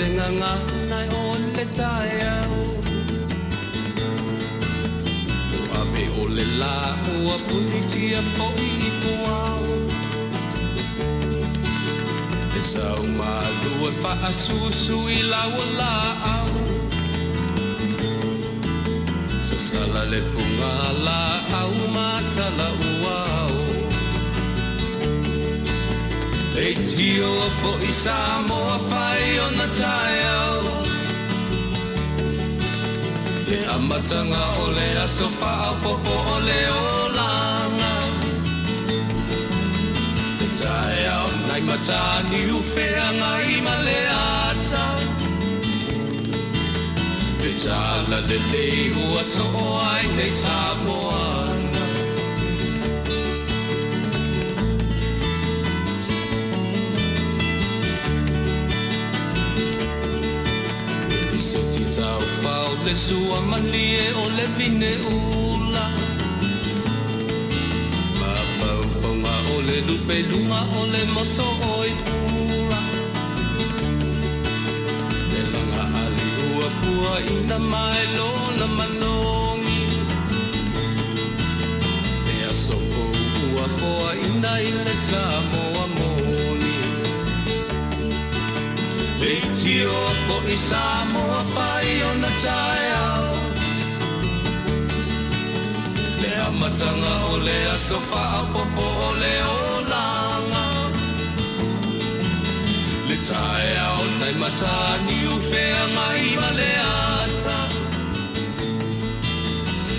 le gagana o le taeao. Ua ave o le lā ua punitia foi i puao. Le sau malu e faasusu i lau laau. Sasala le fuga laau ma tala uao. Leitio foi Samoa fai ona taeao. Le amataga o le aso faaopoopo o le olaga. Le taeao nai Mataniu Feagai ma le ata. Le tala lelei ua soo ai nei Samoana. Le lisiti taufao le sua malie o le vine ula. Mafaufauga o le lupeluga o le moso oi pula. Le laga ali ua puaina mai lona malogi. Le aso fou ua foaina i le Samoa moni. Leitioa foi Samoa fai ona taeao. Le amataga o le aso faaopoopo o le olaga. Le taeao nai Mataniu Feagai ma le ata.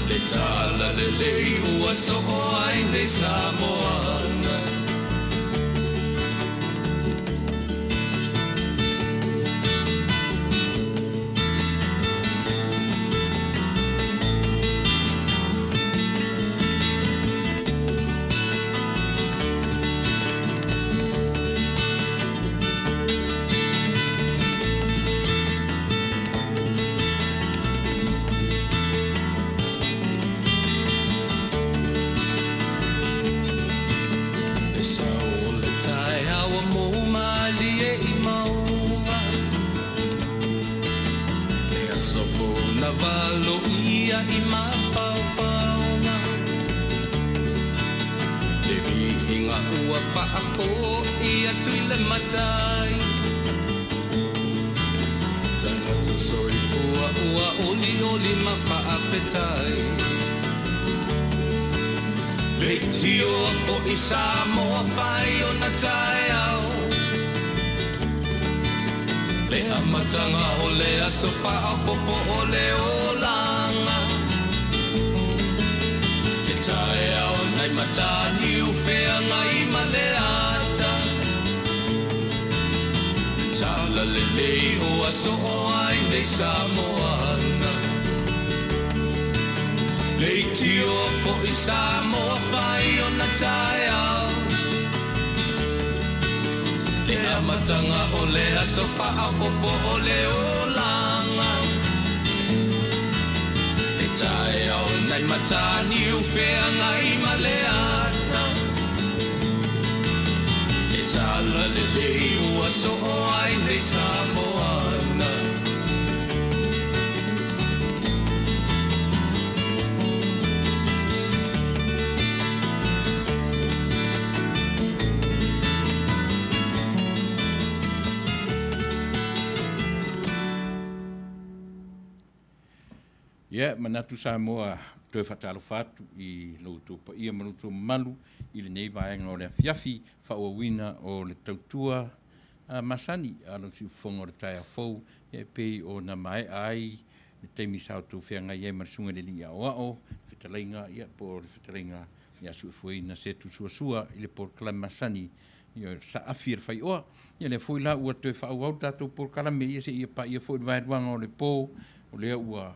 Le tala lelei ua soo ai nei Samoana. Le sau o le taeao ua mou malie i mauga. Le aso fou na valoia i mafaufauga. Le viiga ua faafoi atu i le Matai. Tagata soifua ua olioli ma faafetai. Leitioa foi Samoa fai ona taeao. Le amataga o le aso faaopoopo o le olaga. Le taeao nai Mataniu Feagai ma le ata. Le tala lelei ua soo ai nei Samoana. Leitioa foi Samoa fai ona taeao. Le amataga o le aso faaopoopo o le olaga. Le taeao nai Mataniu Feagai ma le ata. Le tala lelei ua soo ai nei Samoana. Ia, manatu Samoa toe faatalofa atu i lo outou paia ma lo outou mamalu i lenei vaega o le afiafi faaauauina o le tautua masani a lau siufofoga o le taeao fou e pei ona maea ai le taimi sa outou feagai ai ma le Susuga i le Alii Aoao, fetalaiga, ia, po o le fetalaiga ia Suefueina Setu Suasua i le polokalame masani ia saafi e le faioa. Ia lea foi la ua toe faaauau le tatou polokalame ia seia paia foi le vaeluaga o le po, o lea ua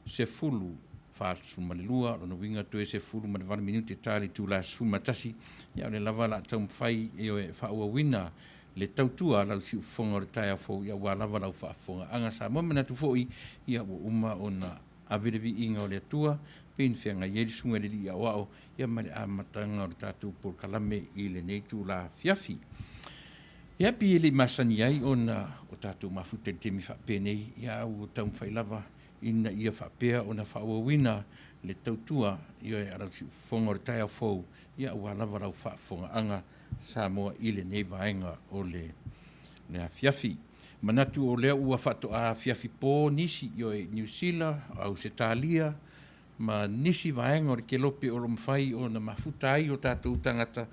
10:42, lona uiga toe 18 minute ta le itula 11, ia o lea lava o le a taumafai e faaauauina le tautua a lau siufofoga o le taeao fou, ia aua lava lau faafofogaaga Samoa. E manatu foi ia ua uma ona ave le viiga o le Atua pei ona feagai ai le Susuga i le Alii Aoao ia ma le amataga o le tatou polokalame i lenei itula afiafi. Ia pei e le i masani ai ona o tatou mafuta i le taimi faapenei, ia a ua taumafai lava ina ia faapea ona faaauauina le tautua, ioe, a lau siufofoga o le taeao fou, ia aua lava lau faafofogaaga Samoa i lenei vaega o le afiafi. Manatu o lea ua faatoa afiafi po nisi, ioe, i Niu Sila, Ausetalia ma nisi vaega o le kelope o lo o mafai ona mafuta ai o tatou tagata,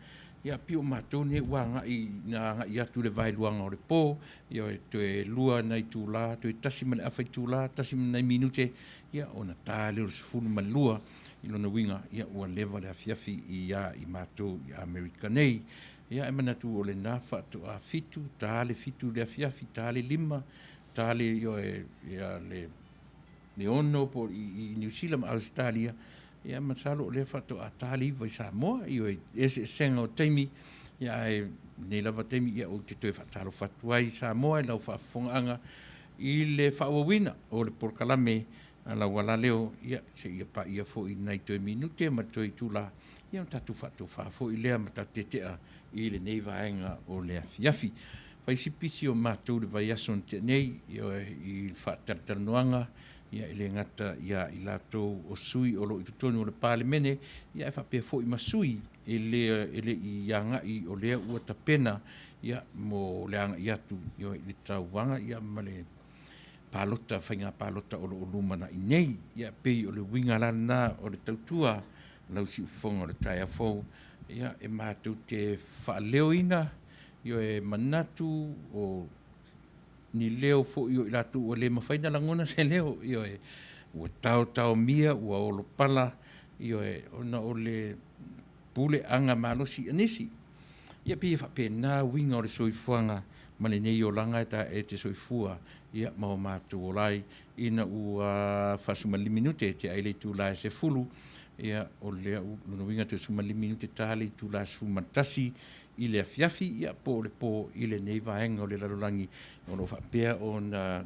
ia pei o matou nei ua agai na agai atu i le vaeluaga o le po, ioe, toe lua nai itula, toe tasi ma le afa itula, tasi ma nai minute, ia ona ta lea o le 12, i lona uiga, ia ua leva le afiafi ia i matou i Amerika nei. Ia ae manatu o lena faatoa fitu, ta le fitu i le afiafi, ta le lima, ta le, ioe, ia le le ono po i Niu Sila ma Ausetalia, ia masalo o lea faatoa ta le iva i Samoa, ioe, eseesega o taimi, ia ae nei lava taimi, ia ou te toe faatalofa atu ai Samoa i lau faafofogaaga i le faaauauina o le polokalame a lau alaleo, ia seia paia foi nai toe minute ma toe itula, ia ona tatou faatofa foi lea ma tatou tetea i lenei vaega o le afiafi. Fai si pisi o matou i le vaiaso na tea nei, ioe, i le faatalatalanoaga, ia e le gata ia i latou o sui o lo o i totonu o le Palemene, ia ae faapea foi ma sui e le, e le i agai o lea ua tapena, ia, mo le agai atu, ioe, i le tauvaga, ia, ma le palota, faiga palota o lo o lumanai nei. Ia, pei o le uiga la lena o le tautua lau siufofoga o le taeao fou, ia, e matou te faaleoina, ioe, manatu o ni leo foi o i latou ua le mafai ona lagona se leo, ioe, ua taotaomia, ua olopala, ioe, ona o le puleaga malosi a nisi. Ia pei e faapena uiga o le soifuaga ma lenei olaga e ta e te soifua, ia, ma o matou ola ai ina ua 45 minute e tea ai le itula e 10, ia, o lea ua, lona uiga toe 15 minute ta le itula e 11 i le afiafi, ia, po o le po i lenei vaega o le lalolagi o lo o faapea ona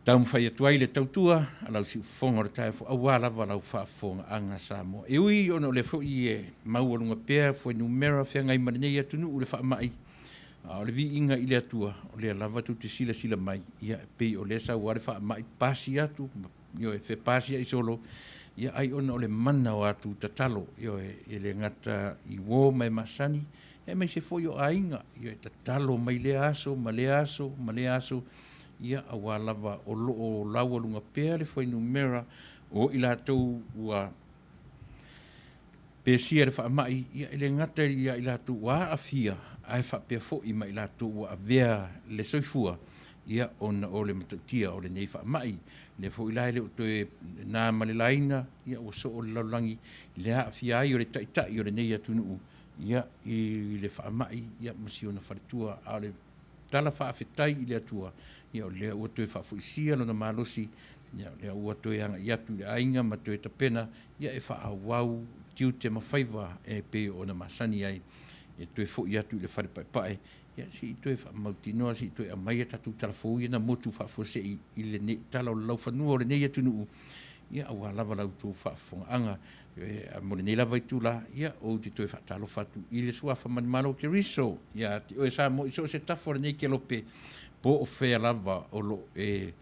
taumafai atu ai le tautua a lau siufofoga o le taeao fou, aua lava lau faafofogaaga Samoa. E ui ona o lea foi e maualuga pea fuainumera feagai ma lenei atunuu i le faamai, a o le viiga i le Atua, o lea lava tou te silasila mai, ia, e pei o lea sau lava le faamai pasi atu, ioe, fepasiai solo, ia, ai ona o le mana o atu tatalo, ioe, e le gata i uo ma e masani, aemaise foi o aiga, ioe, tatalo mai lea aso ma lea aso ma lea aso, ia, aua lava o lo o laualuga pea le fuainumera o i latou ua pesia le faamai, ia, e le gata ia i latou ua aafia, ae faapea foi ma i latou ua avea le soifua, ia, ona o le matautia o lenei faamai. Lea foi la e le o toe na ma le laina, ia, ua soo le lalolagi i le aafia ai o le taitai o lenei atunuu, ia, i le faamai, ia, ma si ona faletua. A o le tala faafetai i le Atua, ia, o lea ua toe faafoisia lona malosi, ia, o lea ua toe agai atu i le aiga ma toe tapena, ia, e faaauau tiute ma faiva e pei ona masani ai, e toe foi atu i le fale paepae, ia, se i toe faamautinoa, se i toe aumai a tatou talafou ia na motu faafuasei i le tala o le laufanua o lenei atunuu, ia, aua lava la outou faafofogaaga. Mo lenei lava itula, ia, ou te toe faatalofa atu i le Suafa Manumalo Keriso, ia te oe Samoa i so o se tafa o lenei kelope, po o fea lava o lo o e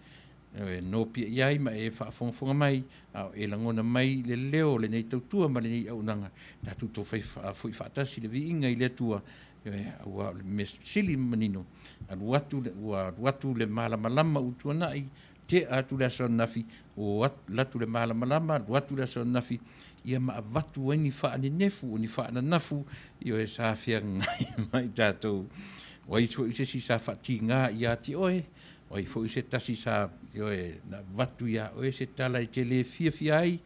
nopiai ai ma e faafogafoga mai, a o e lagona mai le leo o lenei tautua ma lenei auaunaga, tatou toe faafoi faatasi le viiga i le Atua, aua o le mea sili ma manino, alu atu, ua alu atu le malamalama ua tuanai, tea atu le aso ananafi, ua alu atu le malamalama, alu atu le aso ananafi, ia ma avatu ai ni faanenefu, o ni faananafu, ioe, sa feagai ma i tatou. O ai foi se isi sa faatiga ia te oe, o ai foi se tasi sa, ioe, na avatu ia oe se tala e te le fiafia ai,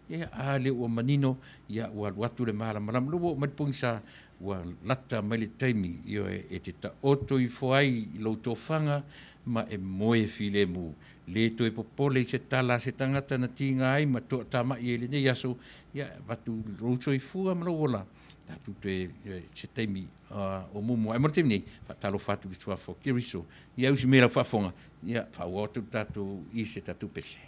ia, a lea ua manino, ia, ua alu atu le malamalama. Lea ua oo mai le pogisa, ua lata mai le taimi, ioe, e te taoto ifo ai i lou tofaga ma e moe filemu. Le toe popole i se tala a se tagata na tiga ai ma toatamai ai i lenei aso, ia, e avatu lou soifua ma lou ola, tatou toe se taimi o muamua. Ae mo le taimi nei, faatalofa atu i le suafa o Keriso. Ia usi mai lau faafofoga, ia faaauau atu le tatou i se tatou pese.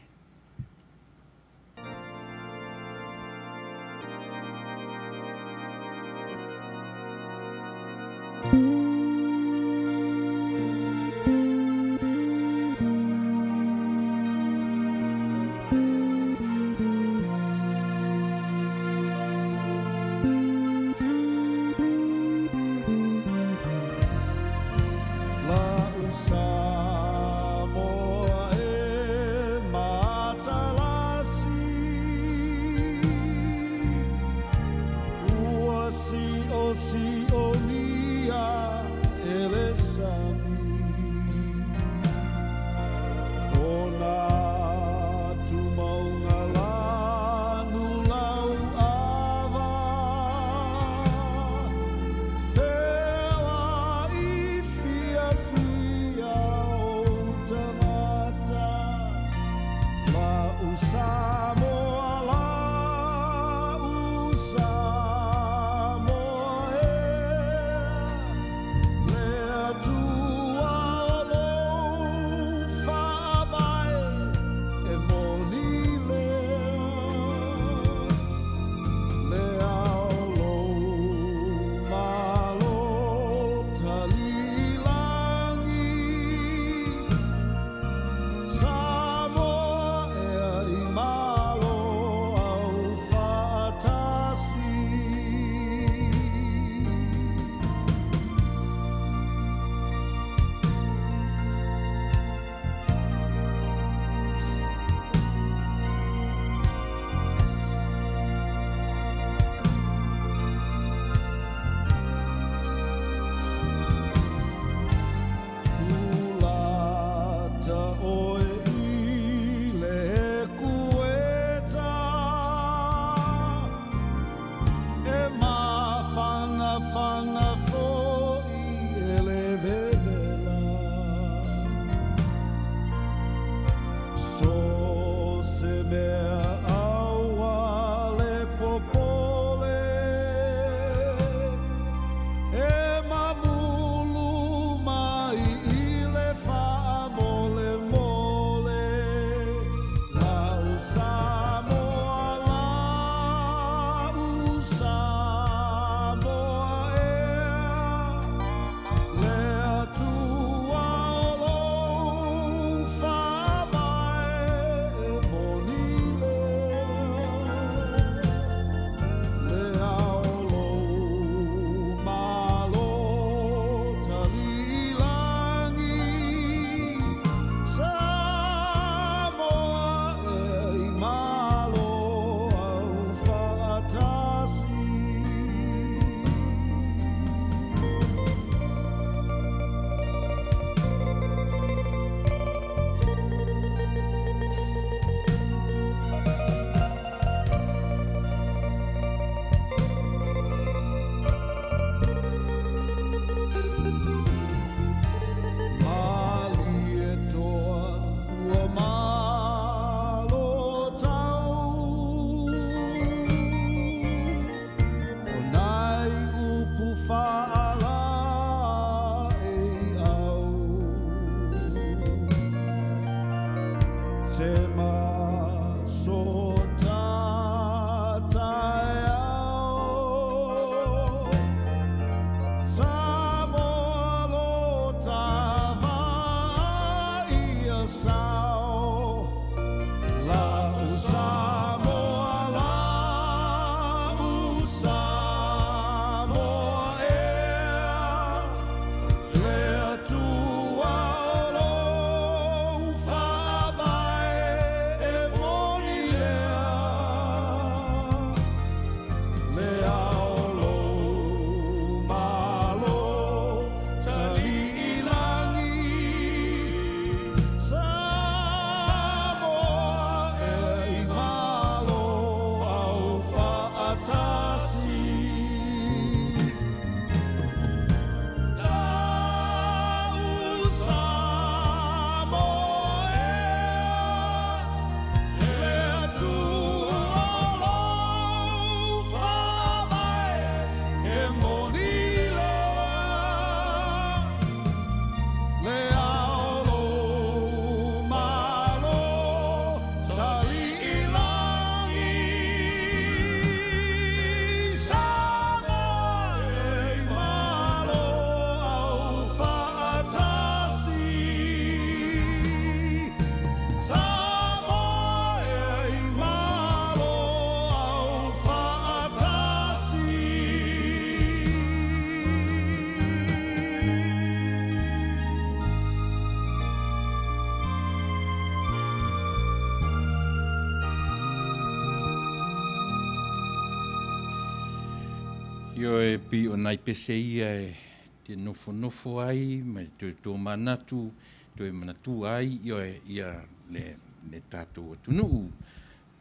Ioe, pei o nai pese ia e te nofonofo ai ma e toe tomanatu, toe manatua ai, ioe, ia le, le tatou atunuu.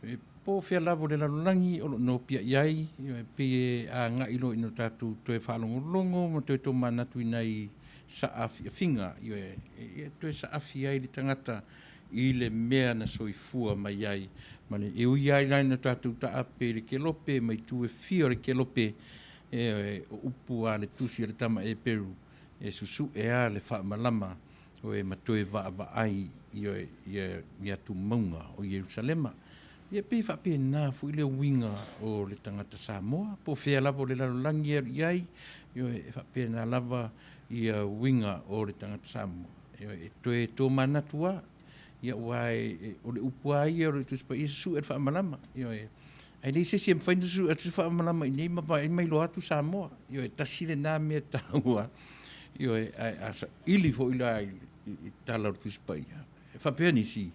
E po o fea lava o le lalolagi o lo o nopiai ai, ioe, pei e agai loa ina tatou toe faalogologo ma toe tomanatu i nai saafiafiga, ioe, e toe saafi ai le tagata i le mea na soifua mai ai. Ma le, e ui lava la ina tatou taape i le kelope ma itu e fia o le kelope, ioe, o upu a le tusi a le tama Eperu, e susu'e lava le faamalama, ioe, ma toe vaavaai, ioe, i atumauga o Ierusalema. Ia pei e faapena foi le uiga o le tagata Samoa, po o fea lava o le lalolagi e alu i ai, ioe, e faapena lava ia uiga o le tagata Samoa, ioe, e toe tomanatu lava, ia aua o le upu lava ia o le Tusi Paia, su'e le faamalama, ioe, ae leai se isi e mafai ona su'e atu se faamalama i inei ma ma iloa atu Samoa. Ioe, tasi lena mea taua, ioe, ae a saili foi la i tala o le Tusi Paia, e faapea nisi,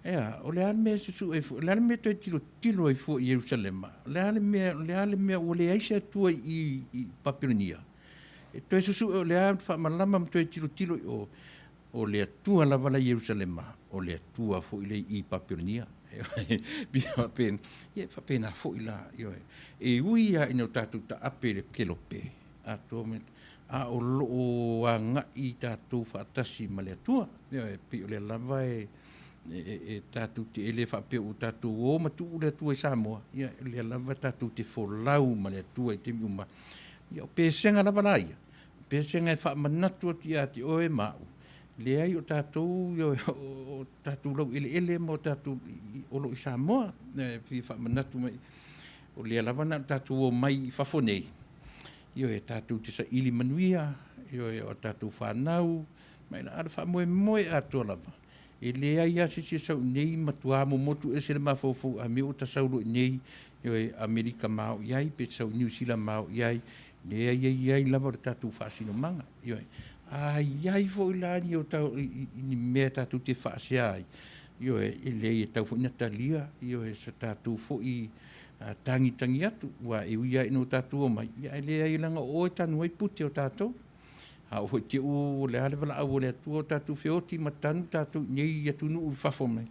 e a, o le a le mea e susue ai fua, o le a le mea e toe tilotilo ai fua i Ierusalema, o le a le mea, o le a le mea ua leai se Atua i i Papelonia, e toe susue o le a le faamalama ma toe tilotilo i o, o le Atua lava la i Ierusalema, o le Atua foi lea i Papelonia. Ia, e faapena foi la, ioe. E ui lava ina o tatou taape i le kelope, atoa a o lo o agai tatou faatasi ma le Atua. Ioe, pei o lea lava e tatou te, e le faapea ua tatou o ma tuu le Atua i Samoa, ia o lea lava tatou te folau ma le Atua i taimi uma. Ia o pesega lava la ia, o pesega e faamanatu atu ia te oe ma au, leai o tatou, ioe, o tatou laueleele ma o tatou o lo o i Samoa. E fia faamanatu mai, o lea lava na o tatou omai i fafo nei, ioe, tatou te saili manuia, ioe, o tatou fanau, ma a o le faamoemoe atoa lava, e leai lava se isi e sau i inei matua momotu ese le mafaufau, a mea ua ta sau loa i inei, ioe, Amerika ma o i ai, pe sau i Niu Sila ma o i ai, leai e i ai lava le tatou faasinomaga, ioe. A i ai foi la ni o tau, ni mea tatou te faasea ai, ioe, e leai e tau foi na talia, ioe, sa tatou foi tagitagi atu, aua e ui lava ina o tatou omai, ia ae leai leaga o oe e tanu ai pute o tatou. A oo foi te u o le a le valaau a le Atua o tatou feoti ma tanu tatou i nei atunuu i fafo mai,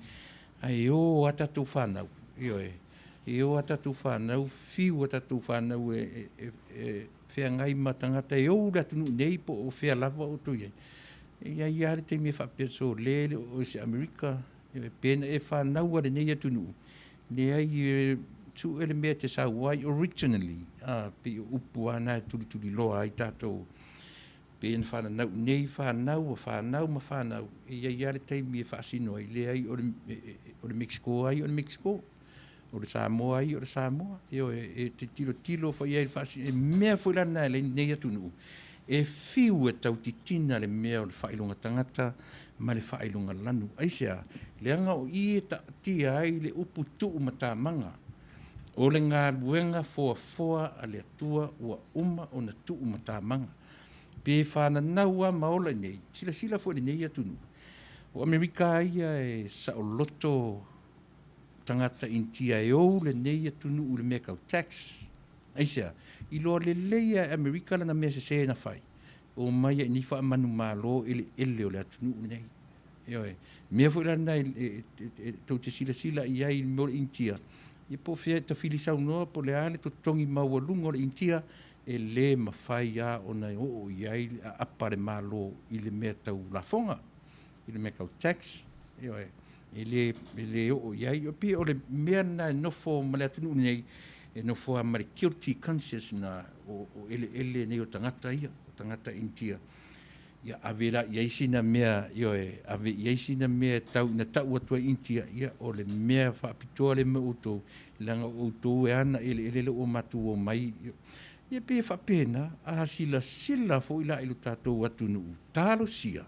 ae o a tatou fanau, ioe, e o a tatou fanau, fiu a tatou fanau e feagai ma tagata e ou le atunuu nei po o fea lava o outou i ai. E i ai lava le taimi e faapea, sole e le o oe o se Amerika, pe na e fanau lava i lenei atunuu, leai e sue le mea e te sau ai originally, a, pei o upu lava na e tulituliloa ai tatou. Pei ona fananau i nei fanau, ua fanau ma fanau, e i ai lava le taimi e faasino ai, leai o le Mexico ai o le Mexico, o le Samoa ai o le Samoa. Ioe, e te tilotilo foi i ai i le faasino, e mea foi la lena e lenei atunuu, e fiu e tau titina le mea o le faailoga tagata ma le faailoga lanu. Aisea? Leaga o i e taatia ai le upu tuumatamaga, o le galuega foafoa a le Atua ua uma ona tuumatamaga. Pe fananau lava ma ola i inei, silasila foi i lenei atunuu, o Amerika lava ia e saoloto tagata Initia e ou lenei atunuu i le mea tau tax. Aisea? Iloa lelei lava e Amerika lana mea sese na fai, omai ai nei faamanumalo eleele o le atunuu lenei. Ioe. Mea foi la lena e tou te silasila i ai i le mea o le Initia, ia po o fea e tafili saunoa po o le a le totogi maualuga o le Initia, e le mafai lava ona oo i ai le aapa a le Malo i le mea tau lafoga, i le mea tau tax, ioe, e le oo i ai. E pei o le mea lena e nofo ma le atunuu lenei, e nofo lava ma le guilty conscious na o eleele nei o tagata ia, o tagata Initia. Ia ave la i ai sina mea, ioe, ave i ai sina mea e tau ina tau atu ai Initia, ia o le mea faapitoa lea mo outou, leaga o outou e ana eleele lea ua matou omai. Ia pei e faapena, a silasila foi la i lo tatou atunuu, talosia,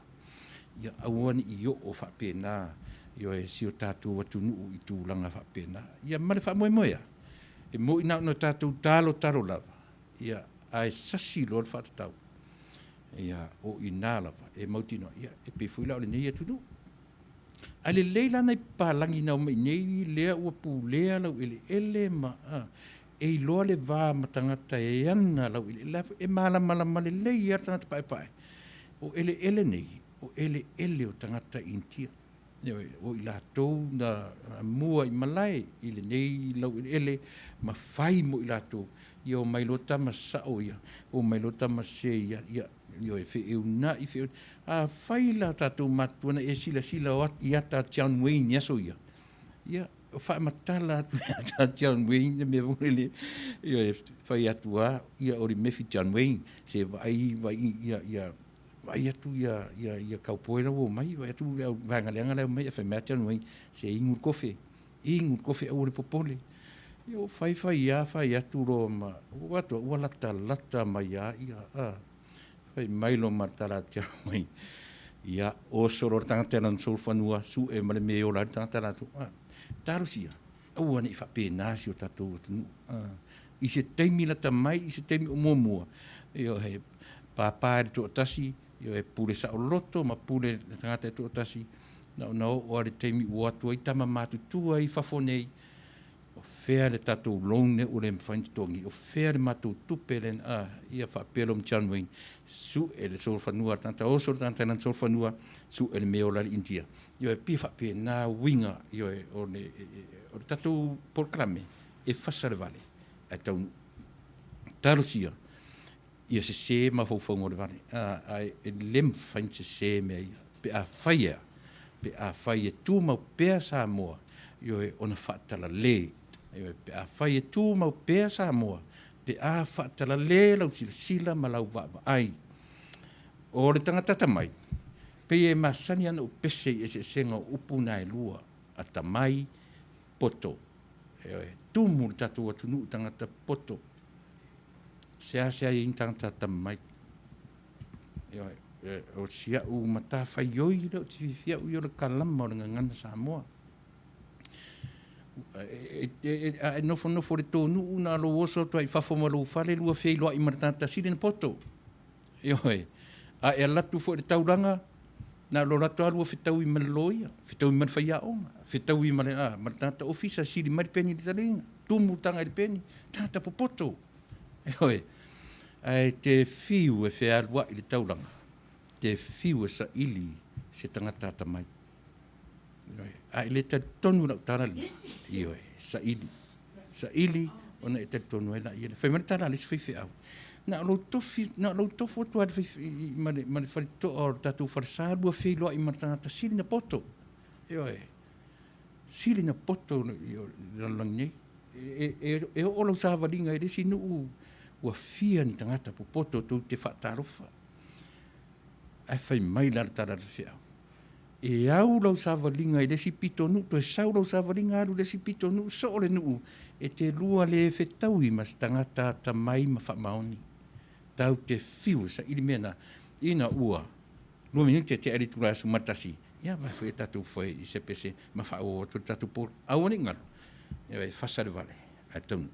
ia aua ne i oo faapena, ioe, si o tatou atunuu i tulaga faapena. Ia ma le faamoemoe lava, e moni na ona tatou talotalo lava, ia, ae sasi loa le faatatau, ia, o i ina lava e mautinoa, ia, e pei foi la o lenei atunuu. Ae lelei la nai papalagi na omai i inei lea ua pulea laueleele ma, a, E iloa le va ma tagata e ana laueleele, e malamalama lelei lava le tagata paepae, o eleele nei, o eleele o tagata Initia. Ioe, o i latou na mua i malae i lenei laueleele ma fai mo i latou, ia omai loa tama sao ia, omai loa tama sese ia, ia, ioe, feeunai, feeunai. Afai la o tatou matutua na e silasila i ata a John Wayne i aso ia, ia, faamatala atu i ata a John Wayne le mea foi lele, ioe, fai atu lava, ia o le mefi John Wayne, se vaai, vaai, ia, ia, vaai atu ia, ia, ia kaupoe la ua omai, vaai atu le vaega leaga la e omai, ae fai mai lava John Wayne, se inu le kofe, inu le kofe aua le popole. Ia ua fai fai lava fai atu loa ma, ua vaai atu ua latalata mai lava ia, a. Fai mai loa ma le tala a John Wayne, ia, oso loa le tagata i lana solofanua, sue ma le mea e ola ai le tagata latou. A, talosia, aua ne i faapena si o tatou atunuu. A, i se taimi lata mai, i se taimi o muamua, ioe, papa i le toatasi, ioe, pule saoloto ma pule le tagata e toatasi, na ona oo lava i le taimi ua o atu ai tama matutua i fafo nei, o fea le tatou loan lea ua le mafai ona totogi, o fea le matou tupe lea, a, ia faapea loa ma John Wayne, sue le solofanua a le tagata, oso le tagata i lana solofanua, sue le mea e ola ai le Initia. Ioe, pei e faapena uiga, ioe, o le, o le tatou polokalame, e fasa le vale ae taunuu. Talosia ia sese mafaufauga o le vale, ae e le mafai ona sese mea ia pe afai e a? Pe afai e tumau pea Samoa, ioe, ona faatalale, ioe, pe afai e tumau pea Samoa, pe a faatalale lau silasila ma lau vaavaai. O le tagata atamai, pei e masani lava ona ou pese i eseesega o upu na e lua, atamai, poto. Ioe, tumu le tatou atunuu i tagata poto. Seasea i ai ni tagata atamamai. Ioe, o si au matafaioi lea ou te fiafia au ia o le kalama o le gagana Samoa. A e nofonofo i le tou nuu na o lou oso atu lava i fafo ma lou fale lua feiloai ma le tagata sili ona poto. Ioe. A e alu atu foi i le taulaga, na o lou alu atu lava lua fetaui ma le loia, fetaui ma le faiaoga, fetaui ma le, a, ma le tagata ofisa, sili mai le peni i le taliga, tumu le taga i le peni, tagata popoto. Ioe. Ae te fiu e fealuai i le taulaga, te fiu e saili se tagata atamai. Ioe. A e le talitonu i lau tala lenei, ioe, saili. Saili ona e talitonu ai laia lea. Fai mai le tala a le isi faifeau, na o lou tofi, na o lou tofu atu lava ma le, ma le faletoa o le tatou falesa lua feiloai ma le tagata sili na poto. Ioe. Sili na poto i le lalolagi nei. E, e, e oo lau savaliga i le isi nuu ua fia ni tagata popoto tou te faatalofa. Ae fai mai la le tala a le faifeau, E au lau savaliga i le isi pitonuu, toe sau lau savaliga alu i le isi pitonuu, soo le nuu, e te lua le fetaui ma se tagata atamai ma faamaoni. Tau te fiu e saili mea na, ina ua lua minute tea i le itula e 11, ia vai foi e tatou fai i se pese ma faaauau atu le tatou polo. Aua ne i galo, e fasa le vale, ae taunuu.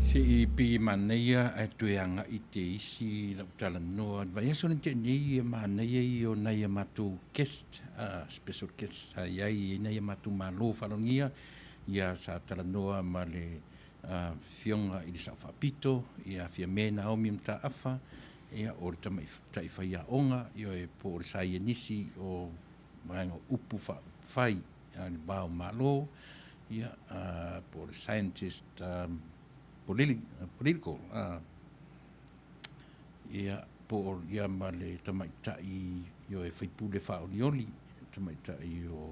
Se i pei e manaia ae toe agai te isi lau talanoa i le vaiaso lea na tea nei e manaia ia o nai a matou guest, special guest sa i ai i nai a matou malo faalogia ia sa talanoa ma le Afioga i le Sao Faapito, ia Fiame Naomi Mataafa, ia o le tamaitai faiaoga, ioe, po o le saienisi o vaega o upu faaupufai a le va o Malo, ia, po o le scientist political, ia, po o ia ma le tamaitai, ioe, faipule faaolioli, tamaitai o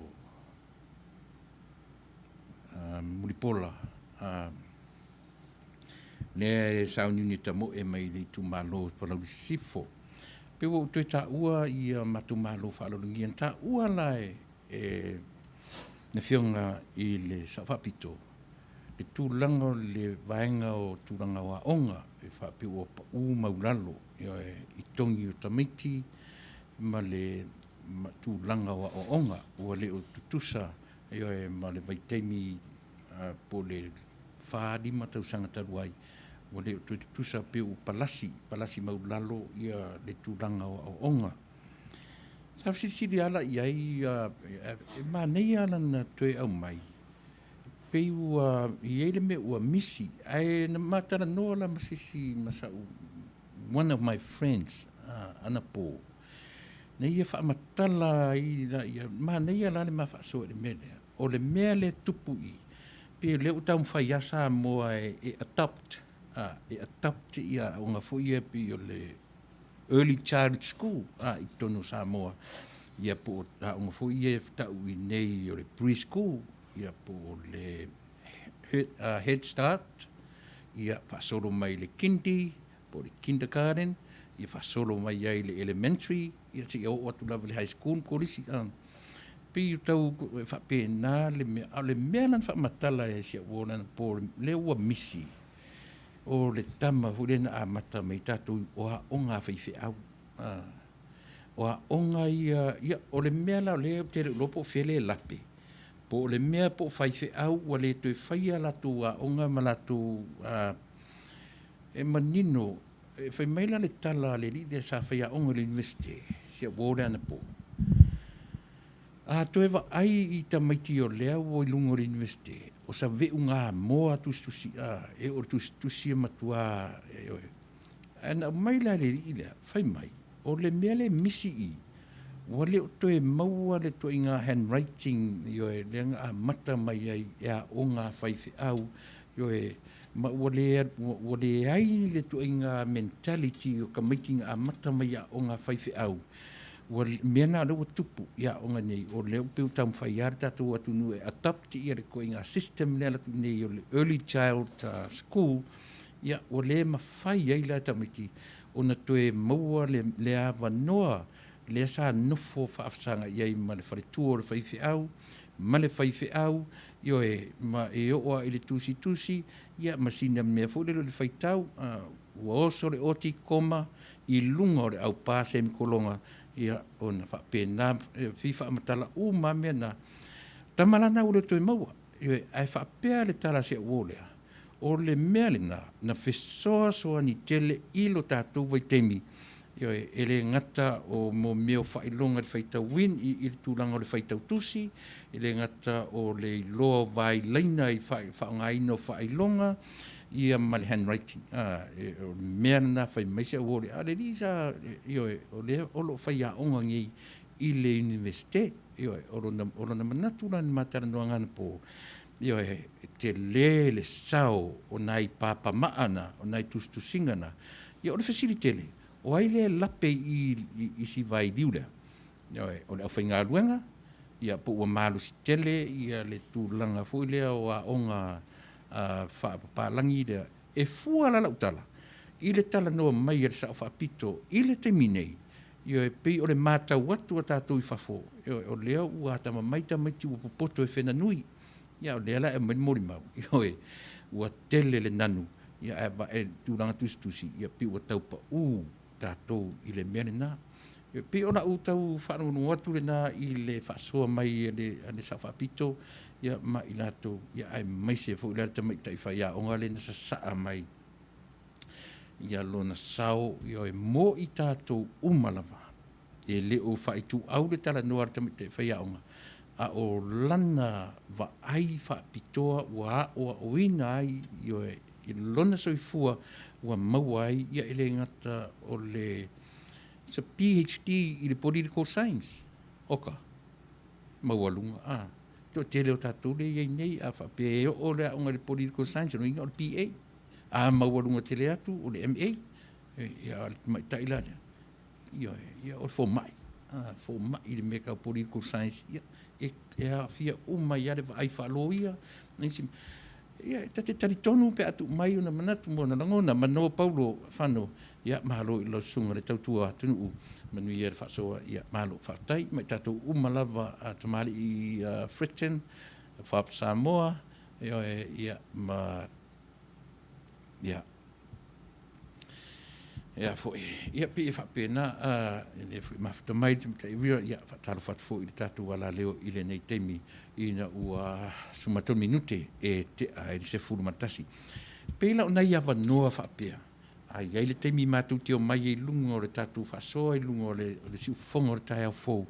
Mulipola, lea e sauniuni tamoe mai le itumalo o Palauli Sisifo. Pei ua ou toe taua ia matou malo faaaloalogia, na taua la e le Afioga i le Sao Faapito le tulaga o le vaega o tulaga o aoga e faapea ua pau maualalo i togi o tamaiti ma le tulaga o aoaoga ua le o tutusa Ioe, ma le vaitaimi po o le 4, 5 tausaga talu ai, ua le o toe tutusa pei ua palasi, palasi maulalo ia le tulaga o aoaoga. Sa fesilisili lava la i ai, e manaia lana toe aumai, pei ua i ai le mea ua misi, ae na ma talanoa la ma se isi, ma sau, one of my friends anapo, na ia faamatala ai laia, manaia la le ma faasoa i le mea lea, o le mea lea e tupu i i, pei o lea ua taumafai lava Samoa e adopt, e adopt ia aoga foi ia pei o le early child school i totonu o Samoa, ia po o aoga foi ia e tau i inei o le pre-school, ia po o le head start, ia faasolo mai i le kindy, po o le kindergarten, ia faasolo mai ai i le elementary, ia seia oo atu lava i le high school ma kolisi. Pei o tau faapena le mea, a o le mea la na faamatala e si au uo anapo lea ua misi, o le tama foi lea na amata mai tatou o aoga a faifeau. O aoga ia, ia o le mea la o lea ou te le o iloa po o fea lea e lape, po o le mea po o faifeau ua le toe faia latou aoga ma latou E manino, e fai mai la le tala a le alii lea sa faiaoga i le Iunivesite, si au uo lea anapo, a toe vaai i tamaiti o lea ua i luga o le Iunivesite, O sa ve'uga moa tusitusi'a e oo i le tusitusi e matuā, ioe. Ae na aumai la e le alii lea, fai mai, o le mea lea e misi i i, ua le o toe maua le ituaiga handwriting, ioe, lea na amata mai ai e aoga a faifeau, ioe, ma ua le, ua leai le ituaiga mentality o tamaiti na amata mai i aoga a faifeau. Ua, o mea na o lea ua tupu i aoga nei, o lea ua pei ua taumafai lava le tatou atunuu e adopt le ituaiga system lea e alu atu nei o le early child school, ia, ua le mafai ai la e tamaiti ona toe maua le avanoa lea sa nofo faafesagai ai ma le faletua o le faifeau ma le faifeau, ioe, ma e oo lava i le tusitusi, ia, ma sina mea foi lele o le faitau, ua oso le oti koma i luga o le aupā semikologa, ia, ona faapena, e fia faamatala uma lava mea na. Tama la na ua le toe maua, ioe, ae faapea le tala a si au uo lea, O le mea lena na fesoasoani tele i lo tatou vaitaimi, ioe, e le gata o mo mea o faailoga i le faitauina, i le tulaga o le faitau tusi, e le gata o le iloa o vailaina i le faaaogaina o faailoga, ia ma le handwriting. A, o le mea lena fai mai si au uo lea, a o le alii sa, ioe, o lea o lo o faiaoga nei i le Iunivesite. Ioe, o lona manatu la i le ma talanoaga anapo, ioe, e tele le sao o nai papamaa na, o nai tusitusiga na. Ia o le fesili tele, o ai lea e lape i i i si vailiu lea? Ioe, o le aufaigaluega, ia po ua malosi tele ia le tulaga foi lea o aoga faapapalagi lea. E fua la lau tala i le talanoa mai a le Sao Faapito i le taimi nei, Ioe, pei o le matau atu a tatou i fafo, ioe, o lea ua atamamai tamaiti ua popoto e fena nui. Ia, o lea la e aumai le molimau, ioe, ua tele le nanu, ia ae vaai i le tulaga tusitusi, ia pei ua tau pau tatou i le mea lena. E pei o lau tau faalogologo atu lena i le faasoa mai a le Sao Faapito ia ma i latou, ia aemaise foi la le tamaitai faiaoga lea na sasaa mai ia lona sao, ioe, mo i tatou uma lava. E le o faaituau le talanoa a le tamaitai faiaoga, a o lana vaai faapitoa ua aoaoina ai, ioe, i lona soifua ua maua ai, ia e le gata o le sa PhD i le Political Science, oka, maualuga, a. Toatele o tatou lea e i ai nei, a faapea e oo le aoga i le Political Science, o lona uiga o le BA. A maualuga tele atu o le MA. Ia, a o le tamaitai la lea, ioe, ia o le fomai, a, fomai i le mea tau political science, ia, e, e aafia uma ai lava le vaai faaloia, ma isi mea. Ia, ta te talitonu pe a tuu mai ona manatu ma ona lagona, mano Paulo Fano, ia, malo i lau susuga i le tautua atunuu, manuia le faasoa, ia, malo faafetai. Ma i tatou uma lava a tamalii Fritton, Fab Samoa, ioe, ia, ma Ia. Ia foi, ia pei e faapena, e le foi mafuta mai le tamaitai Uvira, ia faatalofa atu foi i le tatou alaleo i lenei taimi ina ua 13 minute e tea ai le 11. Pei la o nai avanoa faapea, a i ai le taimi matou te omai ai i luga o le tatou faasoa i luga o le siufofoga o le taeao fou,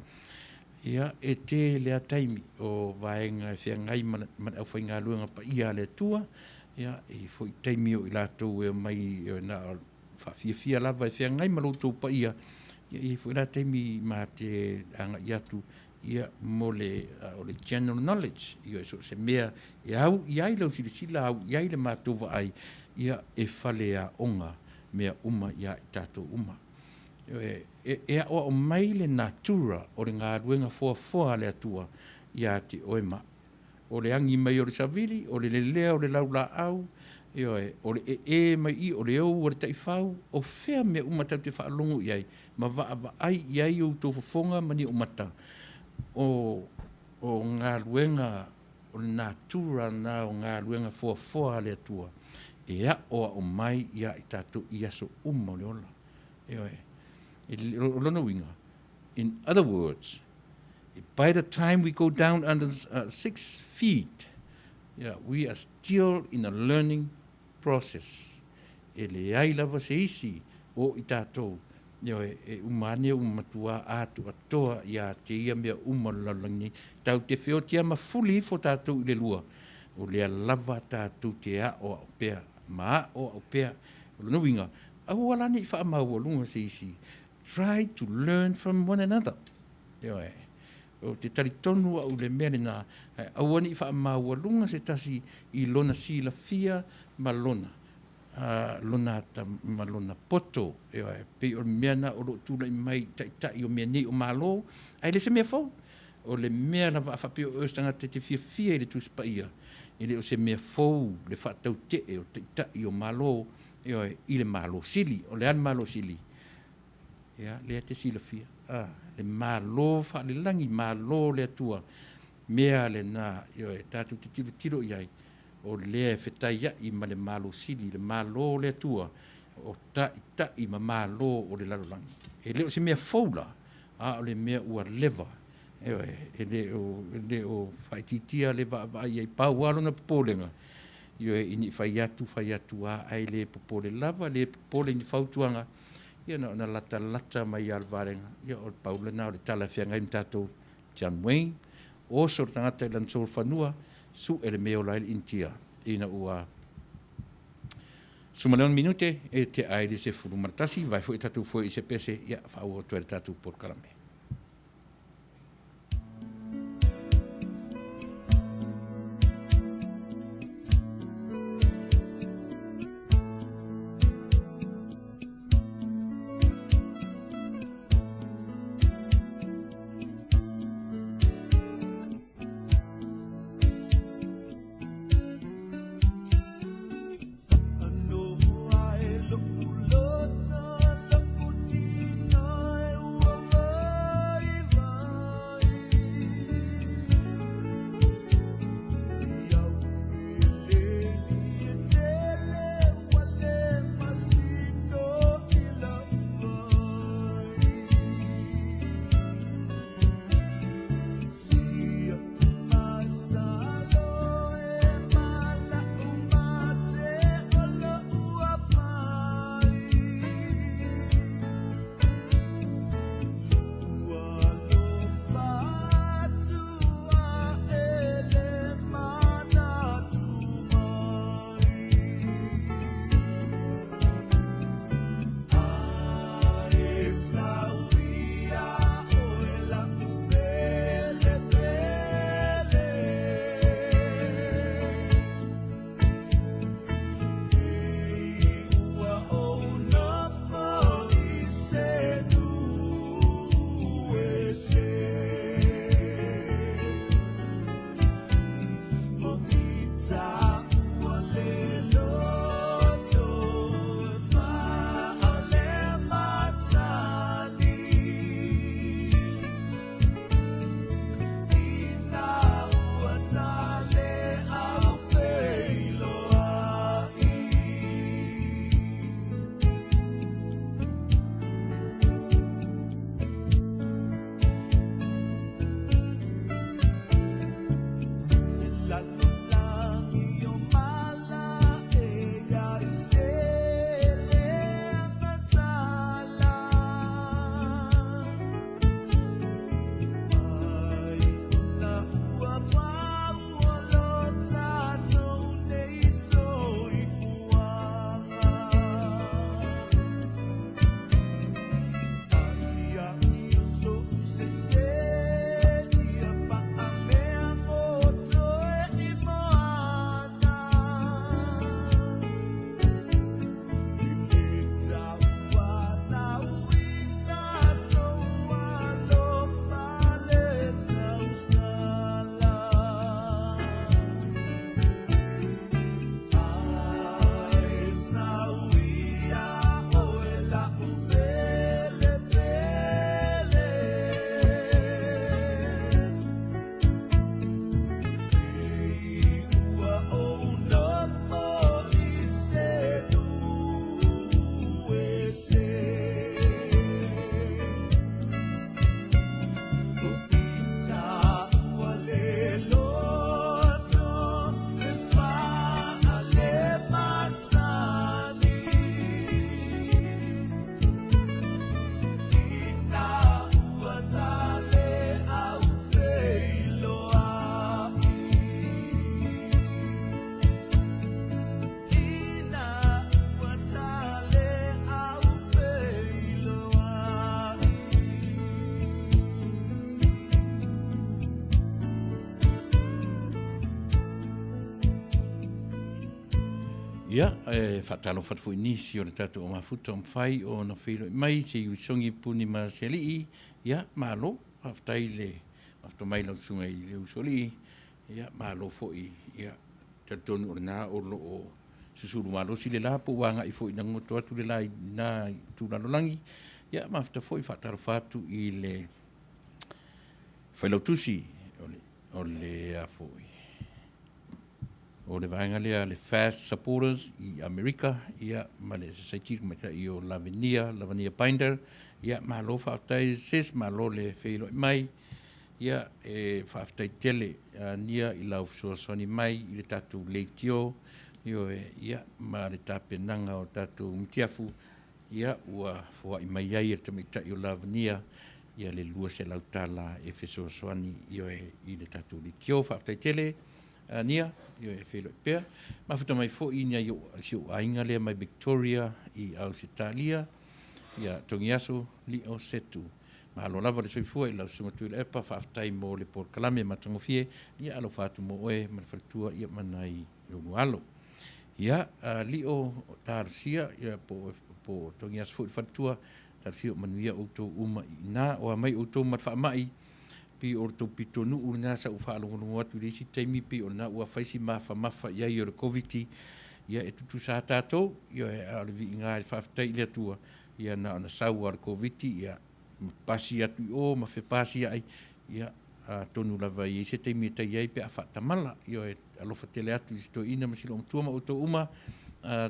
Ia, e tele lava taimi o vaega e feagai ma le aufaigaluega paia a le Atua, ia, e i ai foi taimi o i latou e omai na o faafiafia lava e feagai ma lo outou paia, ia, e i ai foi la taimi ma te agai atu, ia, mo le, o le general knowledge, ia, so o se mea e au i ai lau silasila, au i ai le matou vaai, ia, e faleaoga mea uma ia i tatou uma. E aoao mai le natura o le galuega foafoa a le Atua ia te oe ma au. O le agi mai o le savili, o le lelea o le laulaau, ioe, o le ee mai i, o le ou a le taifau, o fea mea uma tatou te faalogo i ai ma vaavaai i ai outou fofoga ma ni ou mata, o, o galuega, o le natura na o galuega foafoa a le Atua e aoao mai ia i tatou i aso uma o le ola. Ioe. O lona uiga, in other words, by the time we go down under 6 feet, yeah, we are still in a learning process. E leai lava se isi o i tatou, ioe, e uma ane ua matua atoatoa ia te ia mea uma o le lalolagi nei. Tatou te feoti lava ma fuli ifo tatou i le lua. O lea lava tatou te aoao pea ma aoao pea. O lona uiga, aua la ne i faamaualuga se isi. Try to learn from one another. Ioe. Ou te talitonu au i le mea lena, ae aua ne i faamaualuga se tasi i lona silafia ma lona lona ata ma lona poto. Ioe, e pei o le mea lena o lo o tulai mai i taitai o mea nei o Malo, ae le o se mea fou. O le mea lava a faapea o oe o se tagata e te fiafia i le Tusi Paia, e le o se mea fou le faatautee o taitai o Malo, ioe, i le Malo Sili. O le a le Malo Sili? Ia, lea e te silafia, a, le Malo faalelagi, Malo o le Atua, mea lena, ioe, tatou te tilotilo i ai, o lea e fetaiai ma le Malo Sili, le Malo o le Atua, o taitai ma Malo o le lalolagi. E le o se mea fou la, a o le mea ua leva, ioe, e le o faaitiitia le vaavaai i ai. Pau lava lona popolega, ioe, ina ne i fai atu fai atu lava ae le popole lava, le popole i ni fautuaga, ia na ona latalata mai lava o le vaega, ia o le pau lena o le tala e feagai ma tatou. John Wayne, oso le tagata i lana solofanua, sue le mea e ola ai le Initia ina ua 16 minute e tea ai le 11, vae foi tatou foe i se pese, ia faaauau atu ai le tatou polokalame. Ia, e faatalofa atu foi i nisi o le tatou mafuta o mafai ona feiloai mai, se Iusogi Puni ma se alii. Ia, malo, faafetai le mafuta mai lau susuga i le Usoalii. Ia, malo foi, ia, talitonu o lena o lo o susulu malosi le la po ua agai foi ina goto atu le la i lena itu lalolagi. Ia, mafuta foi faatalofa atu i le Failautusi o le a foi o le vaega lea le Fast Supporters i Amerika, ia, ma le Society Tamaitai o Lavenia, Lavenia Binder. Ia, malo faafetai sis, malo le feiloai mai. Ia, e faafetai tele Nia i lau fesoasoani mai i le tatou leitio, ioe, ia, ma le tapenaga o tatou mutiafu, ia, ua foai mai ai e le tamaitai o Lavenia ia le $200 e fesoasoani, ioe, i le tatou leitio. Faafetai tele Nia, ioe, e feiloai pea. Mafuta mai foi nai si ou aiga lea mai Victoria i Ausetalia, ia Togiaso Lio Setu. Malo lava le soifua i lau Susuga Tuilaepa, faafetai mo le polokalame matagofie. Ia alofa atu mo oe ma le faletua ia ma nai ou alo. Ia, Lio talosia, ia po o Togiaso foi le faletua, talosia o manuia outou uma i ina. O a mai outou ma le faamai, pei o le tou pitonuu lena sa ou faalogologo atu i le isi taimi, pei o lena ua fai si mafamafa i ai o le Koviti. Ia e tutusa lava tatou, ioe, a o le viiga e faafetai i le Atua, ia na ona sau lava o le Koviti, ia ma pasi atu i o ma fepasiai, ia atonu lava e i ai se taimi e tai ai pe a faatamala. Ioe, alofa tele atu i si toeaina ma si loomatua ma outou uma.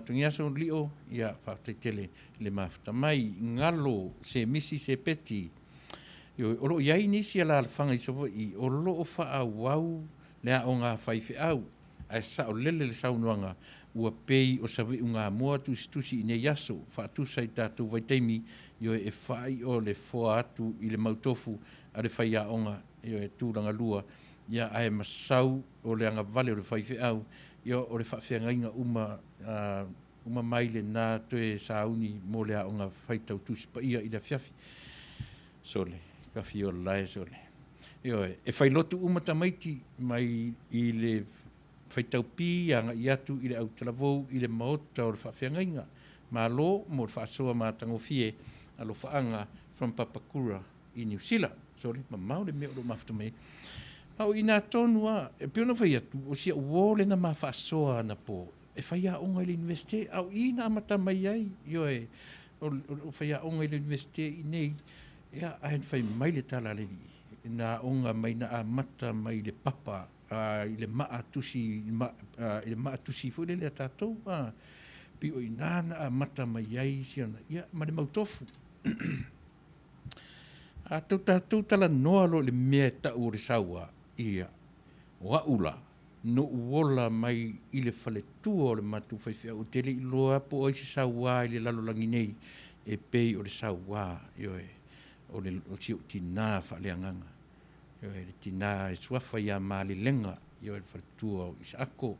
Togiaso Lio, ia faafetai tele le mafuta mai. Galo Semisi Sepeti, ioe, o lo o i ai nisi alaalafaga i Savaii o lo o faaauau le aoga a faifeau, ae saolele le saunoaga ua pei o save'ugamoa tusitusi i nei aso, faatusa i tatou vaitaimi, ioe, e faai'o le foa atu i le mautofu a le faiaoga, ioe, tulaga lua, ia, ae masau o le agavale o le faifeau, ia, o le faafeagaiga uma, uma mai lena toe sauni mo le aoga faitau Tusi Paia i le afiafi. Sole, tafiola e sole. Ioe, e failotu uma tamaiti mai i le faitau pi agai atu i le autalavou i le maota o le faafeagaiga. Malo mo le faasoa matagofie, alofaaga from Papakura i Niu Sila. Sole, mamao le mea o lo o mafuta mai ai. A o i ina tonu lava, e pei ona fai atu, o si au uo lea na ma faasoa anapo, e faiaoga i le Iunivesite, a o i na amata mai ai, ioe, o faiaoga i le Iunivesite i inei, ia, ae na fai mai le tala a le alii, na aoga mai, na amata mai i le papa, i le maa tusi, i le maa tusi foi lele a tatou, pei o i ina na amata mai ai si ona, ia, ma le mautofu. A tou tatou talanoa loa i le mea e tau o le saua, ia, o au la, na ou ola mai i le faletua o le matou faifeau, ou te le i iloa po o ai se saua i le lalolagi nei e pei o le saua, ioe, o le o si ou tinā faaleagaga, ioe, le tinā e suafa ia Malilega, ioe, le faletua o Isaako,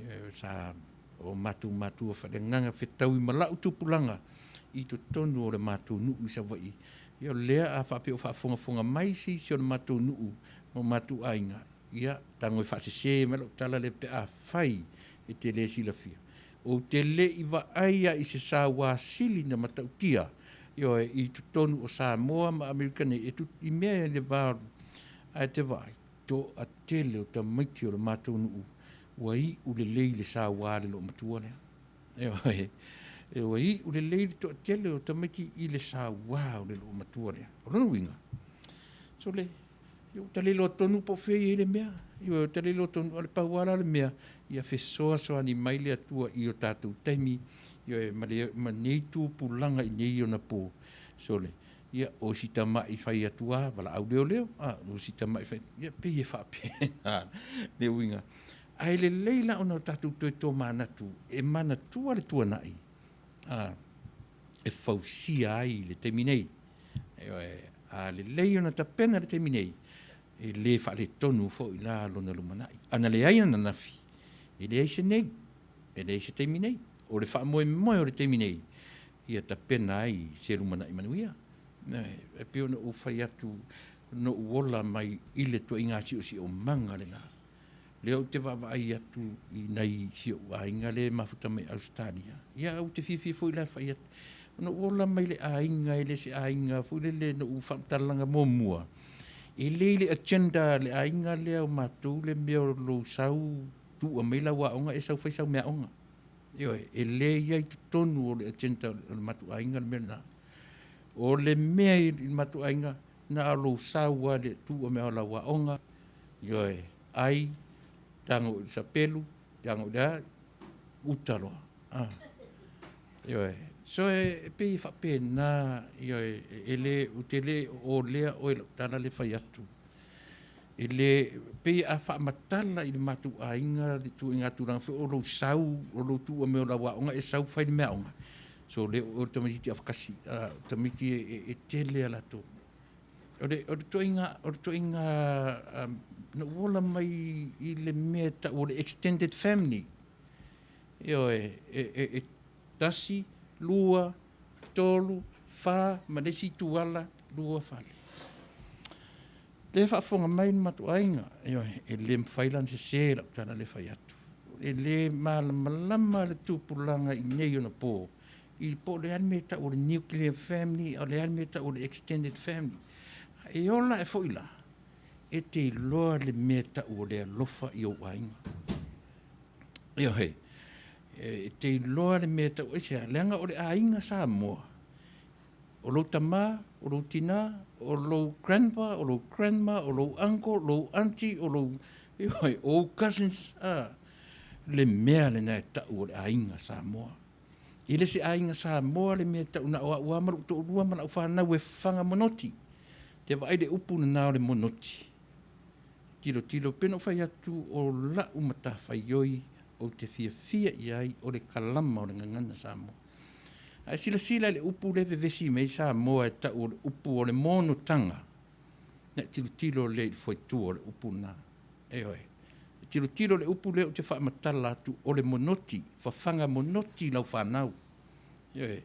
ioe, sa o matou matua faaleagaga fetaui ma lau tupulaga i totonu o le matou nuu i Savaii. Ia o lea a faapea o faafogafoga mai se isi o le matou nuu ma o matou aiga, ia, tago e faasese mai lau tala lea pe afai e te le silafia. Ou te le i vaai lava i se saua sili na matautia, ioe, i totonu o Samoa ma Amerika nei, e tu, i mea i le va, ae te vaai, toatele o tamaiti o le matou nuu ua iu lelei le saua a le loomatua lea. Ioe, ua iu lelei le toatele o tamaiti i le saua o le loomatua lea. O lona uiga, sole, ia ua ta le iloa tonu po o fea e i ai le mea. Ioe, ua ta le iloa tonu, o le pau lava la o le mea, ia fesoasoani mai le Atua i o tatou taimi, ioe, ma le, ma nei tupulaga i nei ona po, sole, ia, o si tamai fai atu lava, valaau leoleo, a, o si tamai fai, ia, pei e faapena le uiga. Ae lelei la ona tatou toe tomanatu e manatua le tuanai, a, e fausia ai le taimi nei. Ioe, a lelei ona tapena le taimi nei, e le faaletonu foi la lona lumanai. A na leai ananafi, e leai se nei, e leai se taimi nei. O le faamoemoe o le taimi nei, ia tapena ai se lumanai manuia. E pei ona ou fai atu, na ou ola mai i le ituaiga siosiomaga lena. Lea ou te vaavaai atu i nai si ou aiga lea e mafuta mai Ausetalia, ia ou te fiafia foi la e fai atu. Ona ou ola mai le aiga, e le se aiga foi lele na ou faamatalaga muamua, e le i le agenda a le aiga lea o matou le mea o lou sau tuua mai lau aoga e sau fai sau meaaoga. Ioe, e le i ai i totonu o le agenda o le matou aiga le mea lena. O le mea i le matou aiga, na o lou sau lava i le tuua mai o lau aoga, ioe, ai, tago i le sapelu, tago i le a, uta loa. Ah. Ioe. So e pei e faapena, ioe, e le, ou te le olea oe i lau tala lea e fai atu. E le, pei a faamatala i le matou aiga le ituaiga tulaga foi o lou sau, o lou tuua mai o lau aoga e sau fai le meaaoga, so le o oe o le tamaititi afakasi, o le tamaiti e tele a latou. O le ituaiga, o le ituaiga na ou ola mai i le mea e tau o le extended family. Ioe, e tasi, lua, tolu, fa ma le isi ituala, lua fale. Lea e faafofoga mai le matou aiga, ioe, e le mafai la ona sese lau tala lea e fai atu. E le malamalama le tupulaga i nei ona po i po o le a le mea e tau o le nuclear family, o le a le mea e tau o le extended family. E ola ae foi la, e te iloa le mea e tau o le alofa i ou aiga. Ioe, e te iloa le mea e tau, aisea? Leaga o le aiga Samoa, o lou tama, o lou tina, o lou grandpa, o lou grandma, o lou uncle, lou aunty, o lou, ioe, o ou cousins, a, le mea lena e tau o le aiga Samoa. E le se aiga Samoa le mea e tau na o au lava ma lou toalua ma lau fanau e faga monoti. Te vaai i le upu lena o le monoti, tilotilo, pei ona ou fai atu o lau matafaioi ou te fiafia i ai o le kalama o le gagana Samoa. Ae silasila i le upu lea e vevesi mai ai Samoa e tau o le upu o le monotaga, na e tilotilo lea i le fuaitu o le upu lena. Ioe. E tilotilo i le upu lea ou te faamatala atu o le monoti, fafaga monoti lau fanau. Ioe.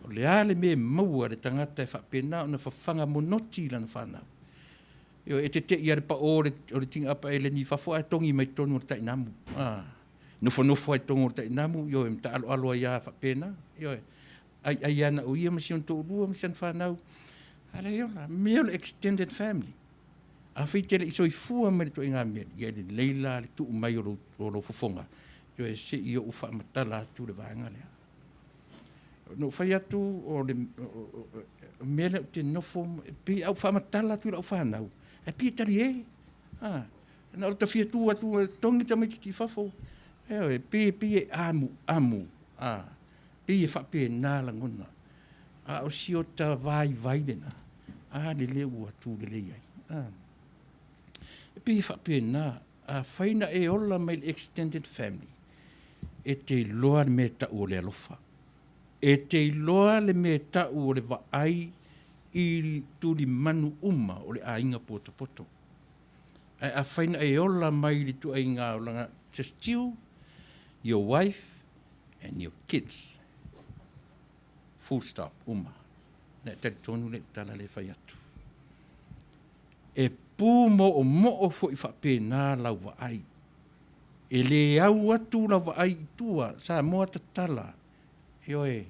O le a le mea e maua e le tagata e faapena ona fafaga monoti lana fanau? Ioe, e te te i lava i le pao o le tigaapa eleni i fafo ae togi mai totonu o le tainamu. Ah. Nofonofo ai i totonu o le tainamu, ioe, ma taaloalo ai lava faapena. Ioe. Aiai lava na o ia ma si ona toalua ma si ana fanau. A leai ola, mea o le extended family. Afai e te le i soifua mai le ituaiga mea, ia e lelei la le tuu mai o lou, o lou fofoga, ioe, se i ou faamatala atu le vaega lea. Na ou fai atu o le mea lea ou te nofo, pei a ou faamatala atu i lau fanau, ae pei e talie. Ah, na o ta fia tu atu e togi tamaitiiti i fafo. Ioe, pei, pei e amuamu, ah, pei e faapena lagona. A o si ota vaivai lena, a lele ua tu lelei ai. Ah. E pei e faapena, afai na e ola mai le extended family, e te iloa le mea e tau o le alofa. E te iloa le mea e tau o le vaai i tulimanu uma o le aiga potopoto. Ae afai na e ola mai le ituaiga olaga, just you, your wife and your kids. Full stop, uma. Na e talitonu lea i le tala lea e fai atu. E pūmoomoo foi faapena lau vaai. E le au atu lau vaai i tua, Samoa tatala, ioe,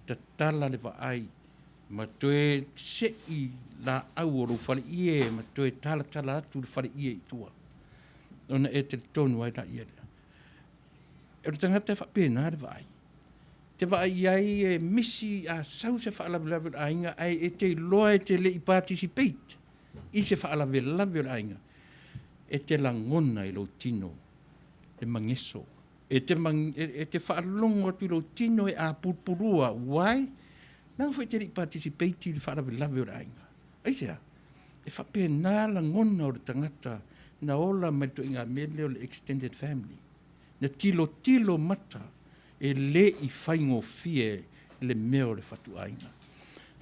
tatala le vaai ma toe sei laau o lou faleie ma toe talatala atu le faleie i tua, ona e talitonu ai laia lea. O le tagata e faapena le vaai. Te vaai i ai e misi a sau se faalavelave o le aiga ae e te iloa e te le i participate i se faalavelave o le aiga, e te lagona i lou tino le mageso. E te, e te faalogo atu i lou tino e apulupulua, why? Leaga foi e te le i participate i le faalavelave o le aiga. Aisea? E faapena lagona o le tagata na ola mai le ituaiga mea lea o le extended family. Na tilotilo mata e le i faigofie le mea o le fatuaiga.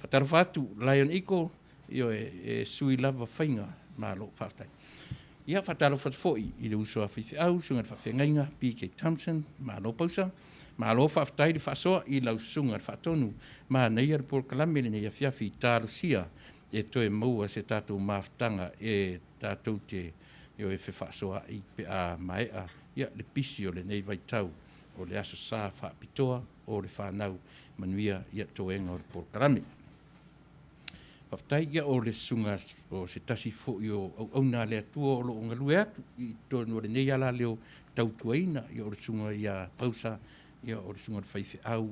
Faatalofa atu Lion Eagle, ioe, e sui lava faiga, malo faafetai. Ia, faatalofa atu foi i le uso a faifeau, susuga i le faafeagaiga PK Thompson, malo pausa, malo faafetai le faasoa i lau susuga i le faatonu. Manaia le polokalame lenei afiafi, talosia e toe maua se tatou mafutaga e tatou te. Ioe, fefaasoaai pe a maea, ia, le pisi o lenei vaitau o le Aso Sa faapitoa o le fanau. Manuia, ia, toega o le polokalame. Faafetai, ia, o le susuga o se tasi foi o auauna a le Atua o lo o galue atu i totonu o lenei alaleo tautuaina, ia, o le susuga ia Pausa, ia, o le susuga i le faifeau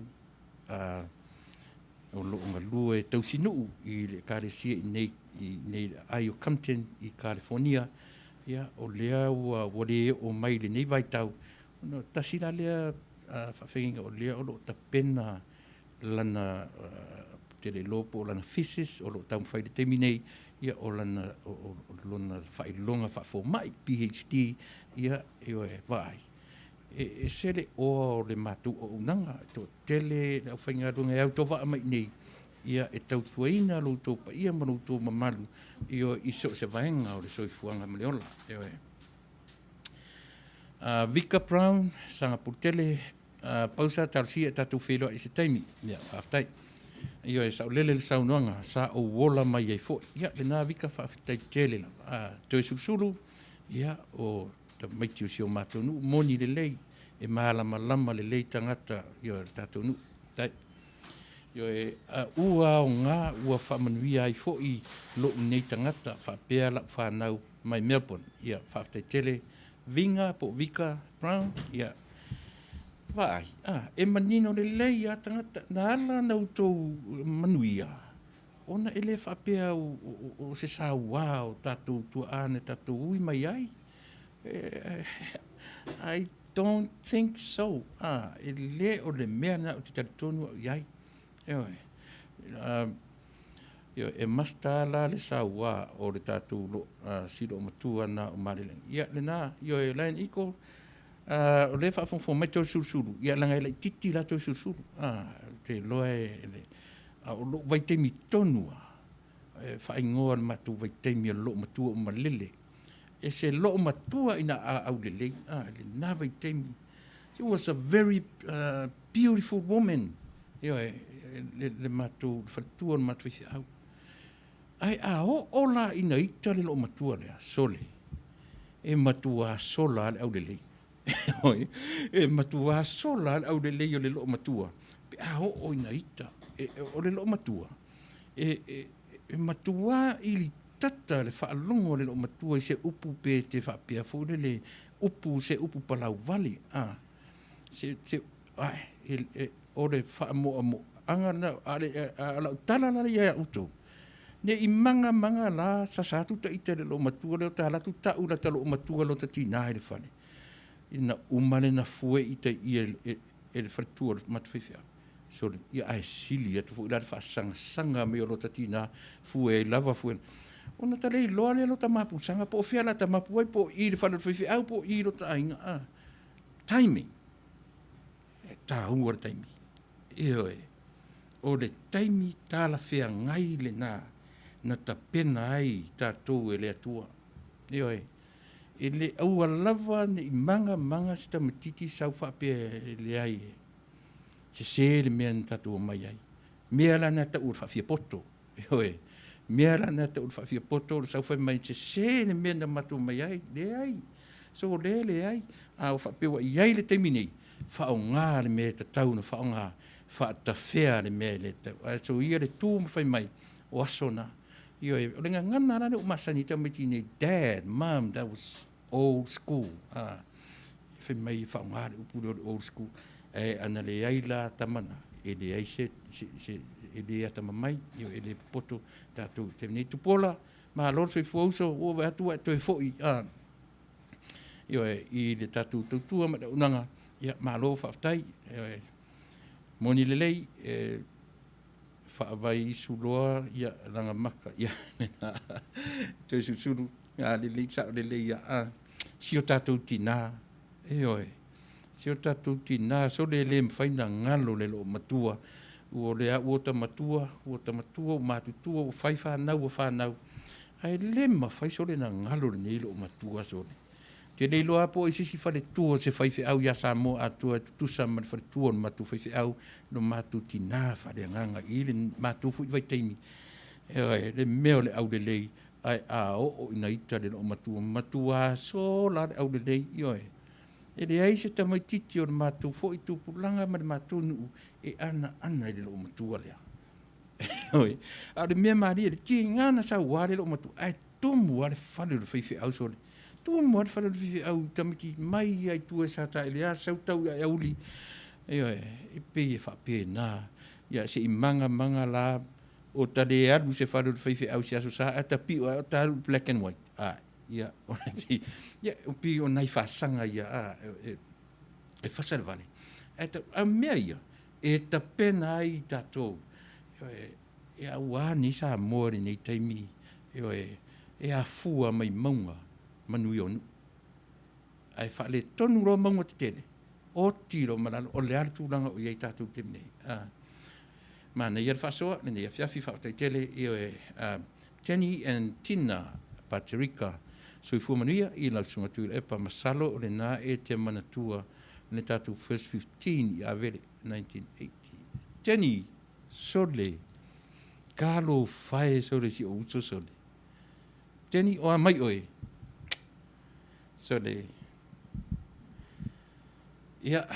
o lo o galue tausinuu i le Ekalesia i inei i le aai o Compton i Kalifonia. Ia, o lea ua le oo mai i lenei vaitau, ona tasi la lea faafeagaiga o lea o lo o tapena lana, ou te le iloa po o lana thesis o lo o taumafai i le taimi nei, ia, o lona faailoga faafomai, PhD, ia, ioe, vaai, e ese le oa o le matou auaunaga, e toatele le aufaigaluega e autovaa mai i inei, ia, e tautuaina lo outou paia ma lo outou mamalu, ioe, i so o se vaega o le soifuaga ma le ola. Ioe. Vika Brown, Sagapolutele, Pausa, talosia e tatou feiloai i se taimi. Ia, faafetai. Ioe, saolele le saunoaga, sa ou ola mai ai foi. Ia, lena Vika, faafetai tele lava. Toesulusulu, ia, o tamaiti o si o matou nuu, moni lelei, e malamalama lelei tagata, ioe, o le tatou nuu. Faafetai. Ioe, ua aoga, ua faamanuia ai foi lou nei tagata faapea lau fanau mai Melbourne. Ia, faafetai tele Viga po o Vika Brown, ia, vaai, a, e manino lelei lava tagata. Na ala ona outou manuia, ona e le faapea o se saua o tatou tuaa na tatou ui mai ai. I don't think so. A, e le o le mea lena ou te talitonu au i ai. Ioe. Ioe, e mataala le saua o le tatou lo, silomatua na o Malelegi. Ia, lena, ioe, Lion Eagle, o lea e faafogafoga mai Toesulusulu, ia leaga e laitiiti la Toesulusulu. Ou te iloa e, a o lou vaitaimi tonu lava, e faaigoa i le matou vaitaimi o le loomatua o malele. E se loomatua ina a aulelei, lena vaitaimi. She was a very beautiful woman. Ioe, le matou faletua o le matou faifeau. Ae a oo la ina ita le loomatua lea, sole, e matua sola lava le aulelei. E matua sola lava le aulelei o le loomatua pe a oo ina ita. O le loomatua, e matua ilitata le faalogo a le loomatua i se upu pe te faapea foi lele upu, se upu palauvale. A, se, se, ai, o le faamoamoaga lena, a o lau tala la ia ia outou, ne i magamaga la sasa atu ta ita i le loomatua lea o ta alu atu tau lata loomatua lota tina i le fale, ina uma lena fue ita i i e le faletua o le matou faifeau. Sole, ia ae sili atu foi la le faasagasaga mai o lota tina, fue ai lava fue. Ona ta le iloa lea lota mapusaga po o fea la ta mapu ai, po o i i le fale o le faifeau, po o i i lota aiga. A, timing. E taua le taimi. Ioe. O le taimi talafeagai lena na tapena ai tatou e le Atua. Ioe. E le aua lava ne i magamaga se tamaitiiti sau faapea e leai e sese le mea na tatou omai ai. Mea la na tau o le faafiapoto. Ioe. Mea la na tau o le faafiapoto o le sau fai mai sese le mea na matou omai ai. Leai. So le leai. A ua faapea ua i ai le taimi nei, faaaoga le mea e tatau ona faaaoga, faatafea le mea e le tatau. Ae soia le tu ma fai mai, o aso na. Ioe, o le gagana la lea ua masani ai tamaiti nei, Dad, Mum, that was old school. Ah, fai mai e faaaoga le upu lea o le old school. Ae ana leai la tama na, e leai se, se, se e le atamamai, ioe, e le popoto tatou i le taimi nei. Tupuola, malo le soifua uso, ua ou vaai atu ua e toe foi, ah, ioe, i le tatou tautua ma le auaunaga, ia, malo faafetai. Ioe, moni lelei, e faavaiisu loa, ia, laga maka, ia, Toesulusulu, a lelei, sao lelei ia, a, si o tatou tinā, ioe, si o tatou tinā, sole e le mafai ona galo le loomatua, ua o lea ua ota matua, ua ota matua, ua matutua, ua fai fanau, ua fanau, ae le mafai sole ona galo lenei loomatua sole. Ou te le iloa lava po o i ai se isi faletua o se faifeau ia Samoa atoa e tutusa ma le faletua o le matou faifeau, lo matou tinā faaleagaga i le matou foi vaitaimi. Ioe, le mea o le aulelei. Ae a oo ina ita le loomatua, matuā sola lava le aulelei, ioe. E leai se tamaitiiti o le matou foi tupulaga ma le matou nuu e anaana i le loomatua lea. Ioe. A o le mea malie, le tiga na saua le loomatua, ae tumu lava le fale o le faifeau, sole. Tumu lava le fale o le faifeau i tamaiti mai lava i tua i Sataelea sau tau i Aeauli. Ioe, e pei e faapena. Ia se i maga maga la, ua ta le alu i se fale o le faifeau i se Aso Sa ae ta pio ae o ta alu i le black and white. A, ia, ia pei o nai faasaga ia, a, e fasa le vale. Ae ta, a mea ia, e tapena ai i tatou, ioe, e aua nei Samoa i lenei taimi, ioe, e afua mai mauga manuia o nuu. Ae faaletonu loa mauga tetele, oti loa ma lalo. O le a le tulaga o i ai tatou i le taimi nei? A, manaia le faasoa lenei afiafi, faafetai tele, ioe, Jenny and Tina Paterika, soifua manuia i lau Susuga Tuilaepa, masalo o lena e te manatua le tatou first 15 i Avele 1980. Jenny, sole, talofa e sole si ou uso sole. Jenny, o a mai oe? Sole, ia,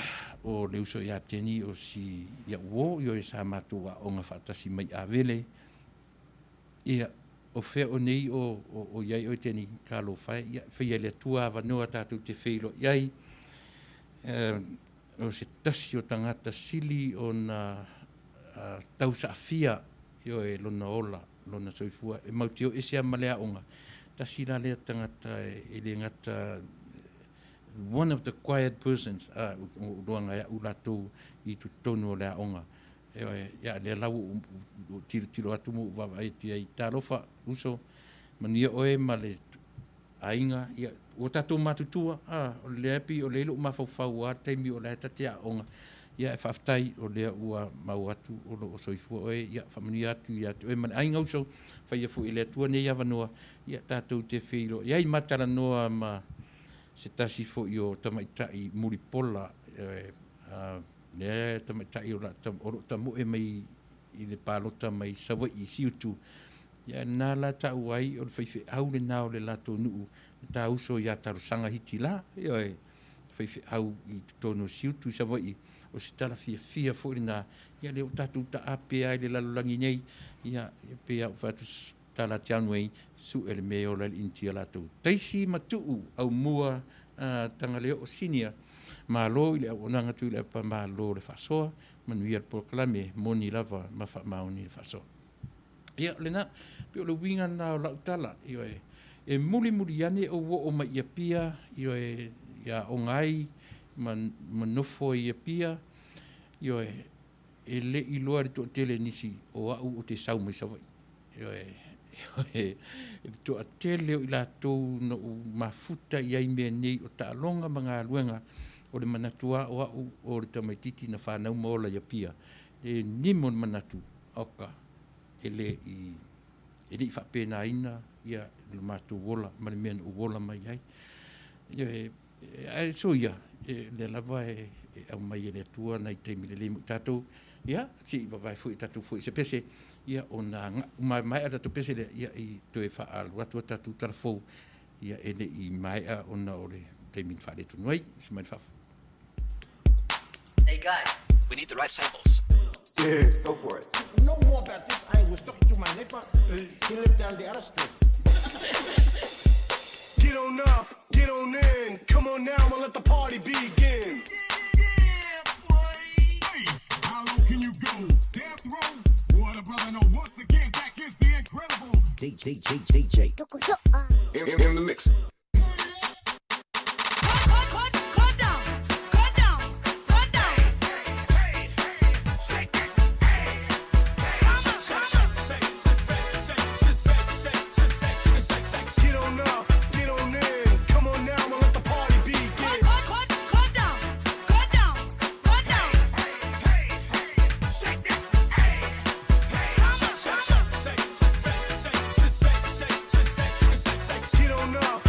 o le uso ia Jenny o si ia uo, ioe sa matou aoga faatasi mai Avele. Ia, o fea o nei o, o, o i ai oe Jenny, talofa e, ia, faia e le Atua avanoa tatou te feiloai ai. O se tasi o tagata sili ona tausaafia, ioe, lona ola, lona soifua, e matou te o ese lava ma le aoga, tasi la lea tagata e le gata one of the quiet persons, a, ua ou iloaina e au latou i totonu o le aoga. Ioe, ia lea la ua ou tilotilo atu ma ou vaavaai atu i ai, talofa uso, manuia oe ma le aiga, ia, ua tatou matutua, a, o lea e pei o lea i lou mafaufau lava le taimi o la e ta te aooga, ia ae faafetai o lea ua maua atu o lo o soifua oe, ia faamanuia atu ia te oe ma le aiga uso, faia foi e le Atua nei avanoa, ia tatou te feiloai ai ma talanoa ma se tasi foi o tamaitai mulipola, lea tamaitai o lo o tamoe mai i le palota mai Savaii i Siutu, ia lena la taua ai o le faifeau lena o le latou nuu, le ta uso ia Talosaga Hitila, ioe, faifeau i totonu o Siutu i Savaii, o se tala fiafia foi lena, ia lea ua tatou taape lava i le lalolagi nei, ia e pei lava ona ou fai atu, tala atu ai, sue le mea e ola ai le Initia latou. Taisi ma Tuu Aumua Tagaleoo Senior, malo i le auaunaga Tuilaepa, malo le faasoa, manuia le polokalame, moni lava ma faamaoni le faasoa. Ia, o lena, pei o le uiga lena o lau tala, ioe, e mulimuli ane ou oo mai i Apia, ioe, ia aoga ai ma, ma nofo ai i Apia, ioe, e le i iloa e le toatele nisi o au ou te sau mai Savaii. Ioe, ioe, i le toatele o i latou na ou mafuta i ai i mea nei o taaloga ma galuega, o le manatu lava o au o le tamaitiiti na fanau ma ola i Apia, e nimo le manatu, oka, e le i, e le i faapenaina ia lo matou ola ma le mea na ou ola mai ai. Ioe, ae soia, e, lea lava e, e aumai e le Atua nai taimi lelei mo i tatou, ia, se i vavae foi e tatou foi se pese, ia, ona maea tatou pese lea, ia, i toe faaalu atu a tatou tala fou, ia, e le i maea ona o le taimi na faaletonu ai. Usu mai le fafo. Hey guys, we need the right samples. Yeah, go for it. No more about this. I was talking to my neighbor. He lived down the other street. Get on up, get on in. Come on now and let the party begin. How low can you go? Death row? What a brother know. Once again, back is the incredible. DJ, DJ, DJ. In the mix. Get on up, get on in. Come on now and let the party begin. Get on up,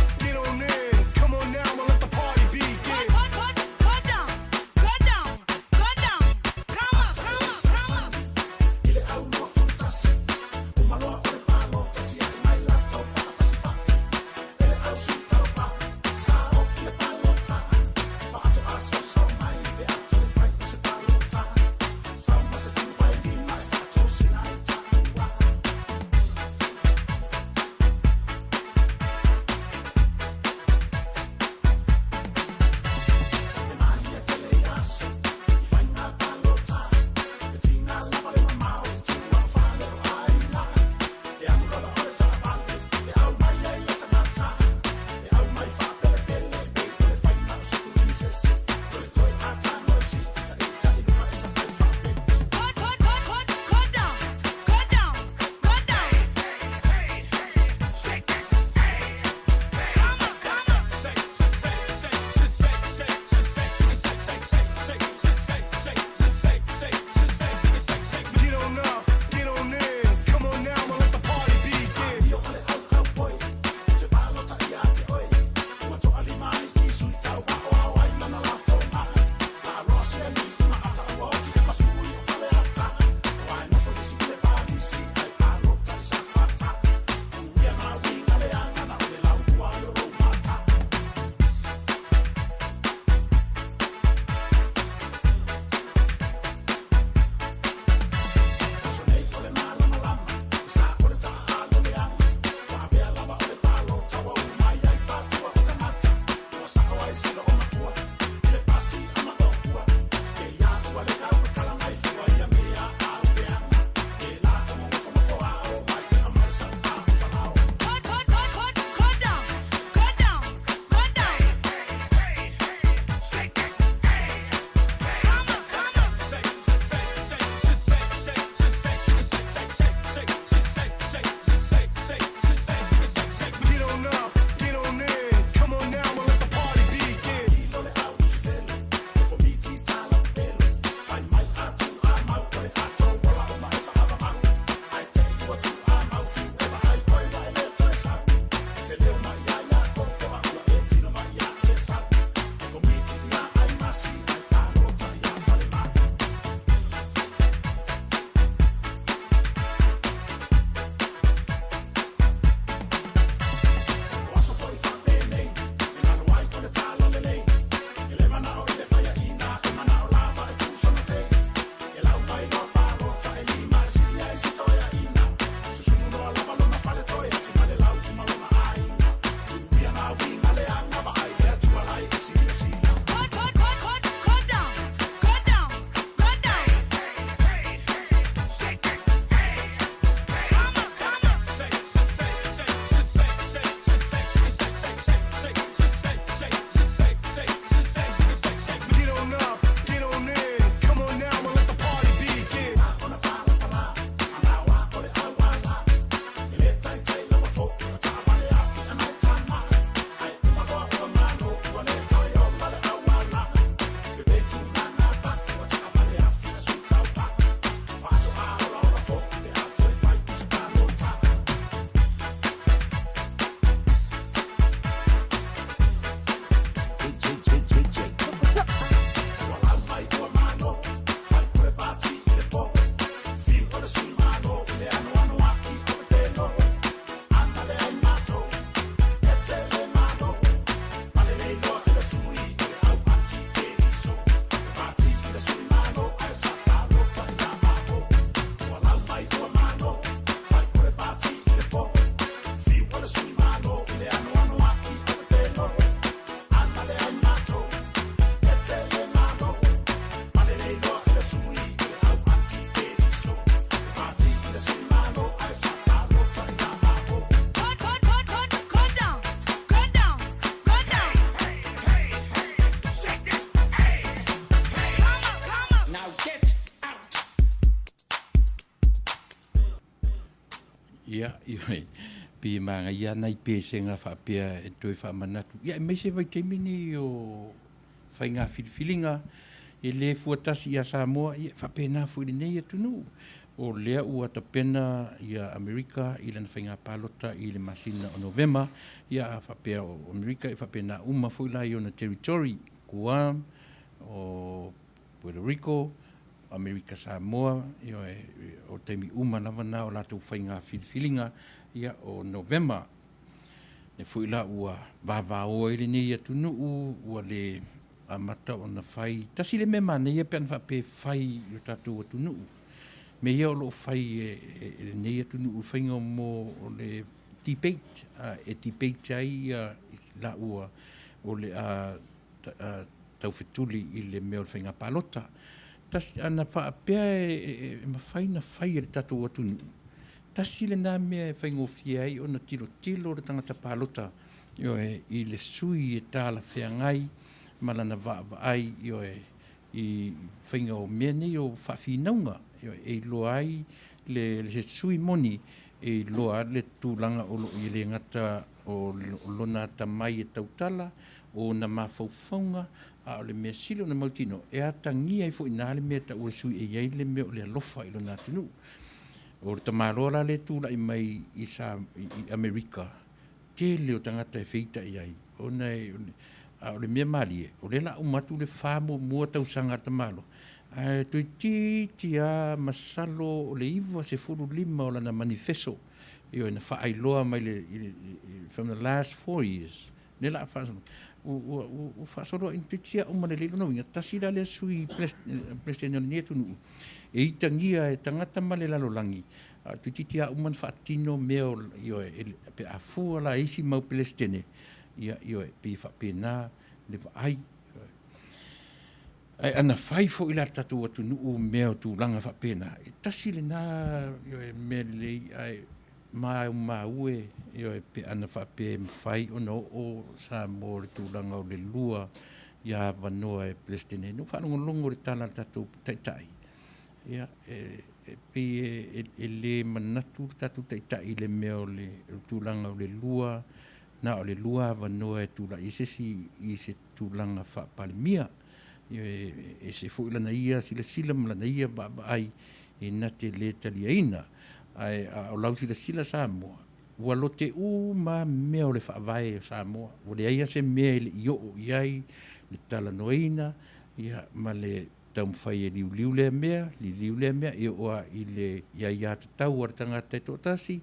Ia, ioe, pei e manaia lava nai pesega faapea e toe faamanatu, ia aemaise vaitaimi nei o faiga filifiliga e le fuatasi ia Samoa, ia e faapena foi i lenei atunuu. O lea ua tapena ia Amerika i lana faiga palota i le masina o Novema, ia a faapea o Amerika e faapena uma foi la i ona territory, Guam, o Puerto Rico, Amerika Samoa, ioe, o taimi uma lava na o latou faiga filifiliga, ia o Novema. Lea foi la ua vavao ai lenei atunuu, ua le amata ona fai. Tasi le mea manaia pe ana faapea e fai i lo tatou atunuu, mea ia o lo o fai e lenei atunuu, faiga mo o le debate, e debate ai laua o le a taufetuli i le mea o le faiga palota. Tasi, ana faapea e mafai ona fai e le tatou atunuu, tasi lena mea e faigofie ai ona tilotilo le tagata palota, ioe, i le sui e talafeagai ma lana vaavaai, ioe, i faiga o mea nei o faafinauga, ioe, e iloa ai le se sui moni, e iloa le tulaga o lo o i ai, e le gata o lona atamai e tautala, o ona mafaufauga, a o le mea sili ona mautinoa, e atagia ai foi i ina le mea e tau o le sui e i ai le mea o le alofa i lona atunuu. O le tamaloa la lea e tulai mai i Amerika, tele o tagata e feita i ai, ona e, a o le mea malie, o lea o le a uma atu le fa muamua tausaga a le tamaloa, ae toeitiiti lava masalo o le 95 o lana manifeso, ioe, na faailoa mai le, from the last 4 years, lea la faasolo, ua faasolo ina toeitiiti lava uma lelei. Lona uiga, tasi la lea sui Peresetene o lenei atunuu e itagia e tagata ma le lalolagi, a toeitiiti lava uma ona faatino mea o, ioe, pe a fua la i isi mau Peresetene, ia, ioe, pei e faapena le vaai. Ae ana fai foi la e le tatou atunuu mea o tulaga faapena, e tasi lena, ioe, mea lelei, ae maumau e, ioe, pe ana faapea e mafai ona oo Samoa i le tulaga o le lua ia avanoa e Peresetene ai. Na ou faalogologo i le tala a le tatou Taitai, ia, e pei e le manatu le tatou Taitai i le mea o le tulaga o le lua, na o le lua avanoa e tulai ai se isi i se tulaga faa-Palemia. E ese foi lana ia silasila ma lana ia vaavaai e na te le taliaina. Ae a o lau silasila Samoa, ua lote uma lava mea o le faavae o Samoa. Ua leai lava se mea e le i oo i ai le talanoaina, ia, ma le taumafai e liuliu lea mea, liliu lea mea, e oo lava i le aiatatau a le tagata e toatasi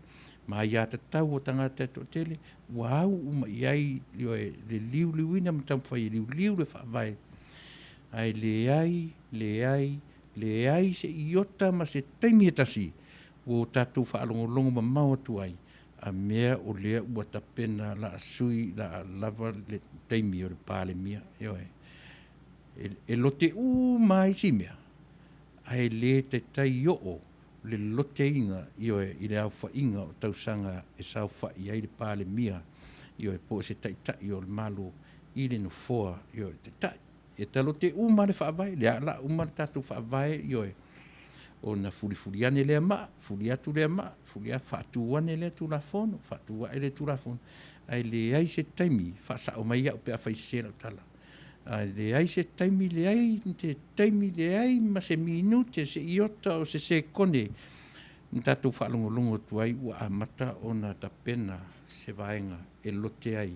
ma aiatatau a tagata e toatele, ua au uma i ai, ioe, le liuliuina ma taumafai e liuliu le faavae, ae leai, leai, leai se iota ma se taimi e tasi ua o tatou faalogologo mamao atu ai a mea o lea ua tapena la sui la lava le taimi o le Palemia. Ioe, e lote uma lava isi mea, ae le taitai oo le loteina, ioe, i le aofaiga o tausaga e saofai ai le Palemia, ioe, po o se taitai o le Malo i le nofoa, ioe, taitai. E talote uma le faavae, le laa uma le tatou faavae, ioe, ona fulifuli ane lea maa, fuli atu lea maa, fuli atu, faatu ane lea Tulafono, faatu ae lea Tulafono, ae leai se taimi, faasao mai au pe afai e sese lau tala, ae leai se taimi, leai se taimi, leai ma se minute, se iota o se sekone na tatou faalogologo atu ai ua amata ona tapena se vaega e lote ai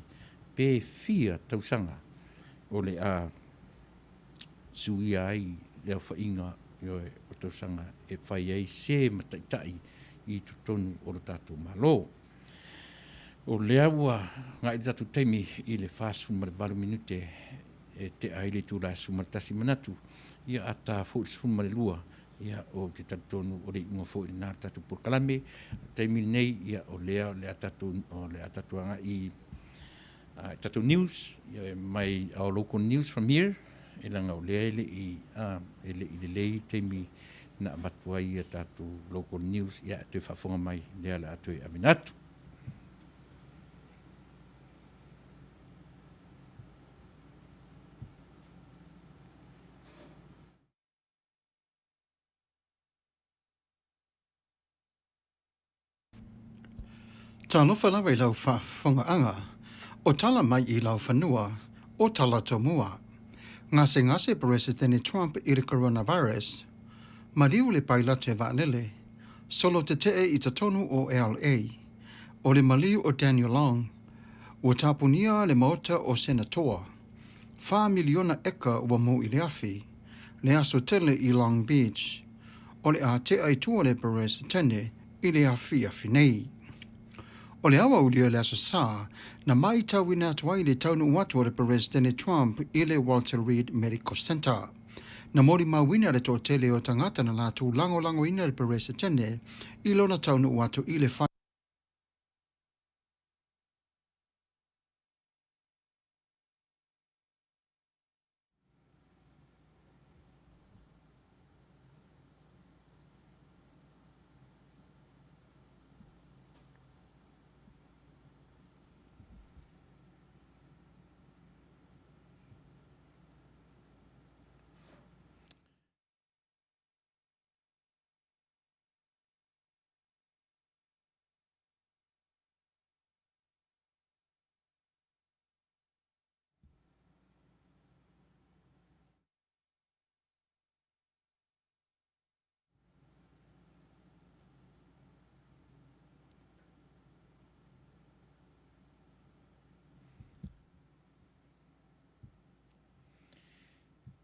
pe fia tausaga o le a suia ai le aofaiga, ioe, o tausaga e fai ai se ma taitai i totonu o lo tatou Malo. O lea ua agai le tatou taimi i le 48 minute e tea ai le itula e 11. Manatu, ia a ta foi le 12, ia, ou te talitonu o le iuga foi lena o le tatou polokalame. O le taimi lenei, ia, o lea o le a tatou agai i tatou news, ia, mai our local news from here, e leaga o lea e le i lelei taimi na avatu ai ia tatou local news, ia, toe faafofoga mai lea o le a toe aveina atu. Talofa lava i lau faafofogaaga, o tala mai i lau fanua, o tala tomua. Gasegase Peresetene Trump i le coronavirus. Maliu le pailate vaalele. Solo tetee i totonu o LA. O le maliu o Daniel Long. Ua tapunia le maota o Senatoa. 4 miliona eka ua mu i le afi. Le aso tele i Long Beach. O le a tea i tua le Peresetene i le afiafi nei. O le aoauli o le Aso Sa, na matauina atu ai le taunuu atu o le Peresetene Trump i le Walter Reed Medical Center. Na molimauina le toatele o tagata na latou lagolagoina le Peresetene i lona taunuu atu i le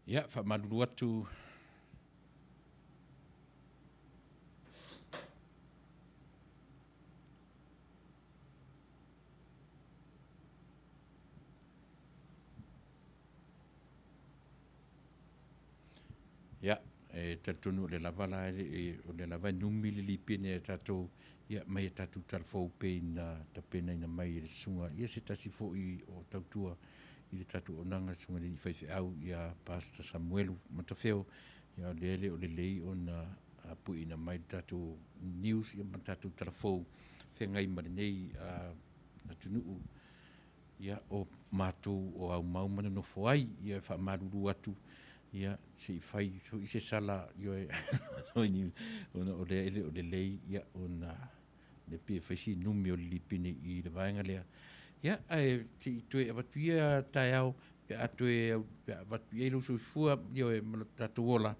Ia, faamalulu atu Ia, e talitonu o lea lava la o lea lava e numi le lipine a tatou ia mai a tatou talafou pei na tapenaina mai e le susuga ia se tasi foi o tautua i le tatou auaunaga le susuga i le alii faifeau ia Pastor Samuelu Matafeo ia o lea e le o lelei ona puiina mai le tatou news ia ma tatou talafou feagai ma lenei atunuu ia o matou o aumau ma nonofo ai ia e faamalulu atu ia se i fai foi se sala ia ona o lea e le o lelei ia ona le pei e fai si numi o le lipine i le vaega lea. Ia, ae se i toe avatu ia taeao pe a toe pe a avatu i ai lou soifua ioe ma lo tatou ola.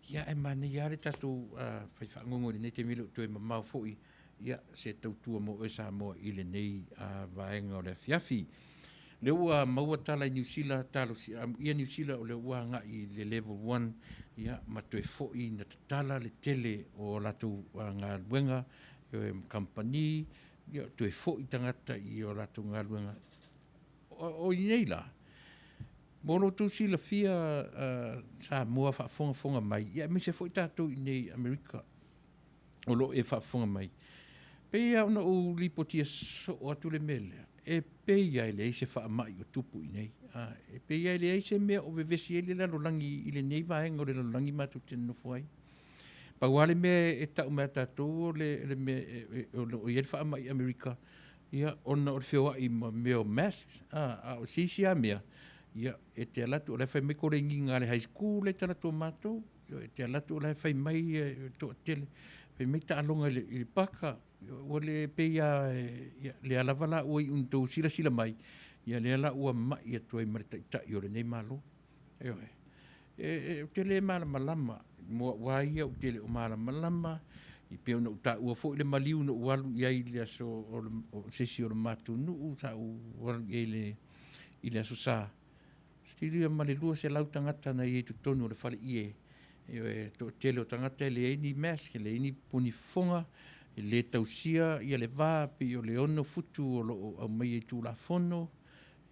Ia, ae manaia lava le tatou fai fagogo i lenei taimi e le o toe mamao foi ia se tautua mo oe Samoa i lenei vaega o le afiafi. Lea ua maua tala i Niu Sila, talosia amuia Niu Sila o lea ua agai i le level 1, ia, ma toe foi na tatala le tele o latou galuega, ma kamupani, ia, toe foi tagata i o latou galuega. O i nei la, mo lo outou silafia Samoa faafogafoga mai, ia aemaise foi tatou i inei i Amerika o lo o e faafofoga mai, pei lava ona ou lipotia soo atu le mea lea, e pei lava e leai se faamai o tupu i inei. E pei lava e leai se mea o vevesi ai le lalolagi i lenei vaega o le lalolagi matou te nonofo ai. Pau lava le mea e tau mai a tatou o le mea o lo o i ai le faamai i Amerika, ia, ona o le feoai ma mea o masks, a o se isi lava mea, ia, e te alu atu o la e fai mai kolegiga a le high school e te alu atu o matou, e te alu atu o la e fai mai le toatele, fai mai taaloga i le paka, ua le pei lava, ia, lea lava la ua iu ina outou silasila mai, ia lea la ua mai atu ai ma le Taitai o lenei Malo. Ioe. E, ou te le malamalama, mo au lava ia ou te le o malamalama, e pei ona ou taua foi le maliu na ou alu i ai i le aso o, le, o se isi o le matou nuu, sa ou alu i ai i le, i le Aso Sa, Silia ma le 200 tagata na i ai i totonu o le faleie. Ioe, toatele o tagata e leai ni mask, e leai ni puni fofoga, e le tausia ia le va pei o le 6 futu o lo o aumaia i Tulafono.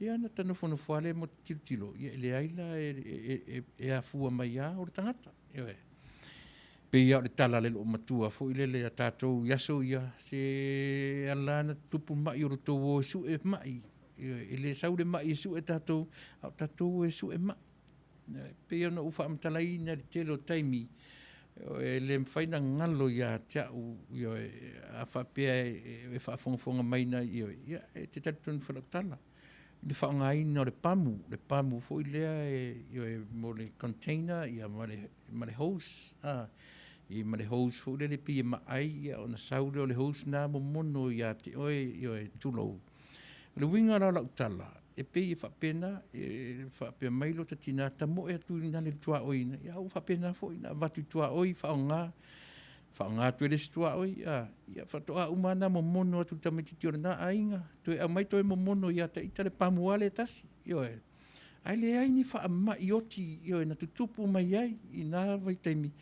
Ia ona ta nofonofo lava lea ma tilotilo, ia e leai la e afua mai lava o le tagata. Ioe. Pei lava o le tala a le loomatua foi lele a tatou i aso ia, se ala na tupu mai o le tou o e sue mai. E le sau le mai e sue tatou, a o tatou e sue mai. E pei ona ou faamatalaina i le tele o taimi, e le mafai ona galo ia te au, a faapea e faafogafoga mai na, ia, e te talitonu foi i lau tala. I le faaaogaina o le pamu, le pamu foi lea e, mo le container ia, ma le hose. I ma le hose foi lele pei e maai, ia ona sau lea o le hose na momono ia te oe, ioe, tulou. O le uiga la o lau tala, e pei e faapena, e faapea mai lota tina, tamoe atu i le tuaoi, ia ua faapena foi, na avatu i tuaoi, faaaoga, faaaoga atu e le isi tuaoi, a, ia faatoa uma lava ona momono atu i le tamaitiiti o lena aiga, toe aumai toe momono ia te ita le pamu lava lea e tasi, ioe. Ae leai ni faamai oti, ioe, na tutupu mai ai i na vaitaimi.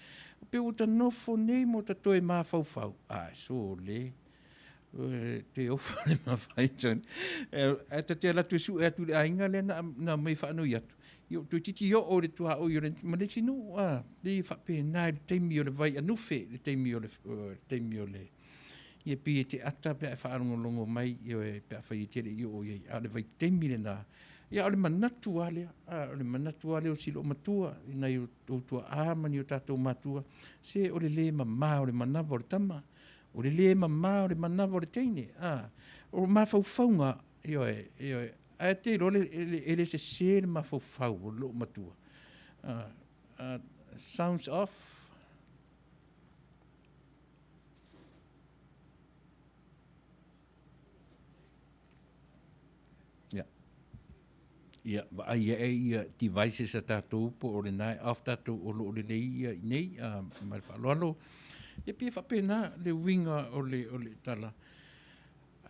Pei ua ta nofo nei ma ta toe mafaufau, ae sole, te ofa le mafai tonu. Ae ta te alu atu e sue atu i le aiga lea na, na aumai faanoi atu, ia toeitiiti oo i le tuaoi o le, ma le isi nuu, a, pei e faapena i le taimi o le vai anufe, le taimi o le, le taimi o le, ia pei e te ata pe a e faalogologo mai, ioe, pe afai e te le i oo i ai, a o le vaitaimi lena, ia o le manatu lava lea, a, o le manatu lava lea o si loomatua i nai o outou tuaa ma ni o tatou matua, se o le le mama o le manava o le tama, O le lē mamā o le manava o le teine, a, o mafaufauga, ioe, ioe, ae te iloa le, e, e le sesē le mafaufau o loo matua. Sounds off. Ia. Ia, vaai ae ia devices a tatou po o lena e off tatou o lo o lelei ia i nei, ma le faaaloalo. Ia pei e faapena le uiga o le, o le tala.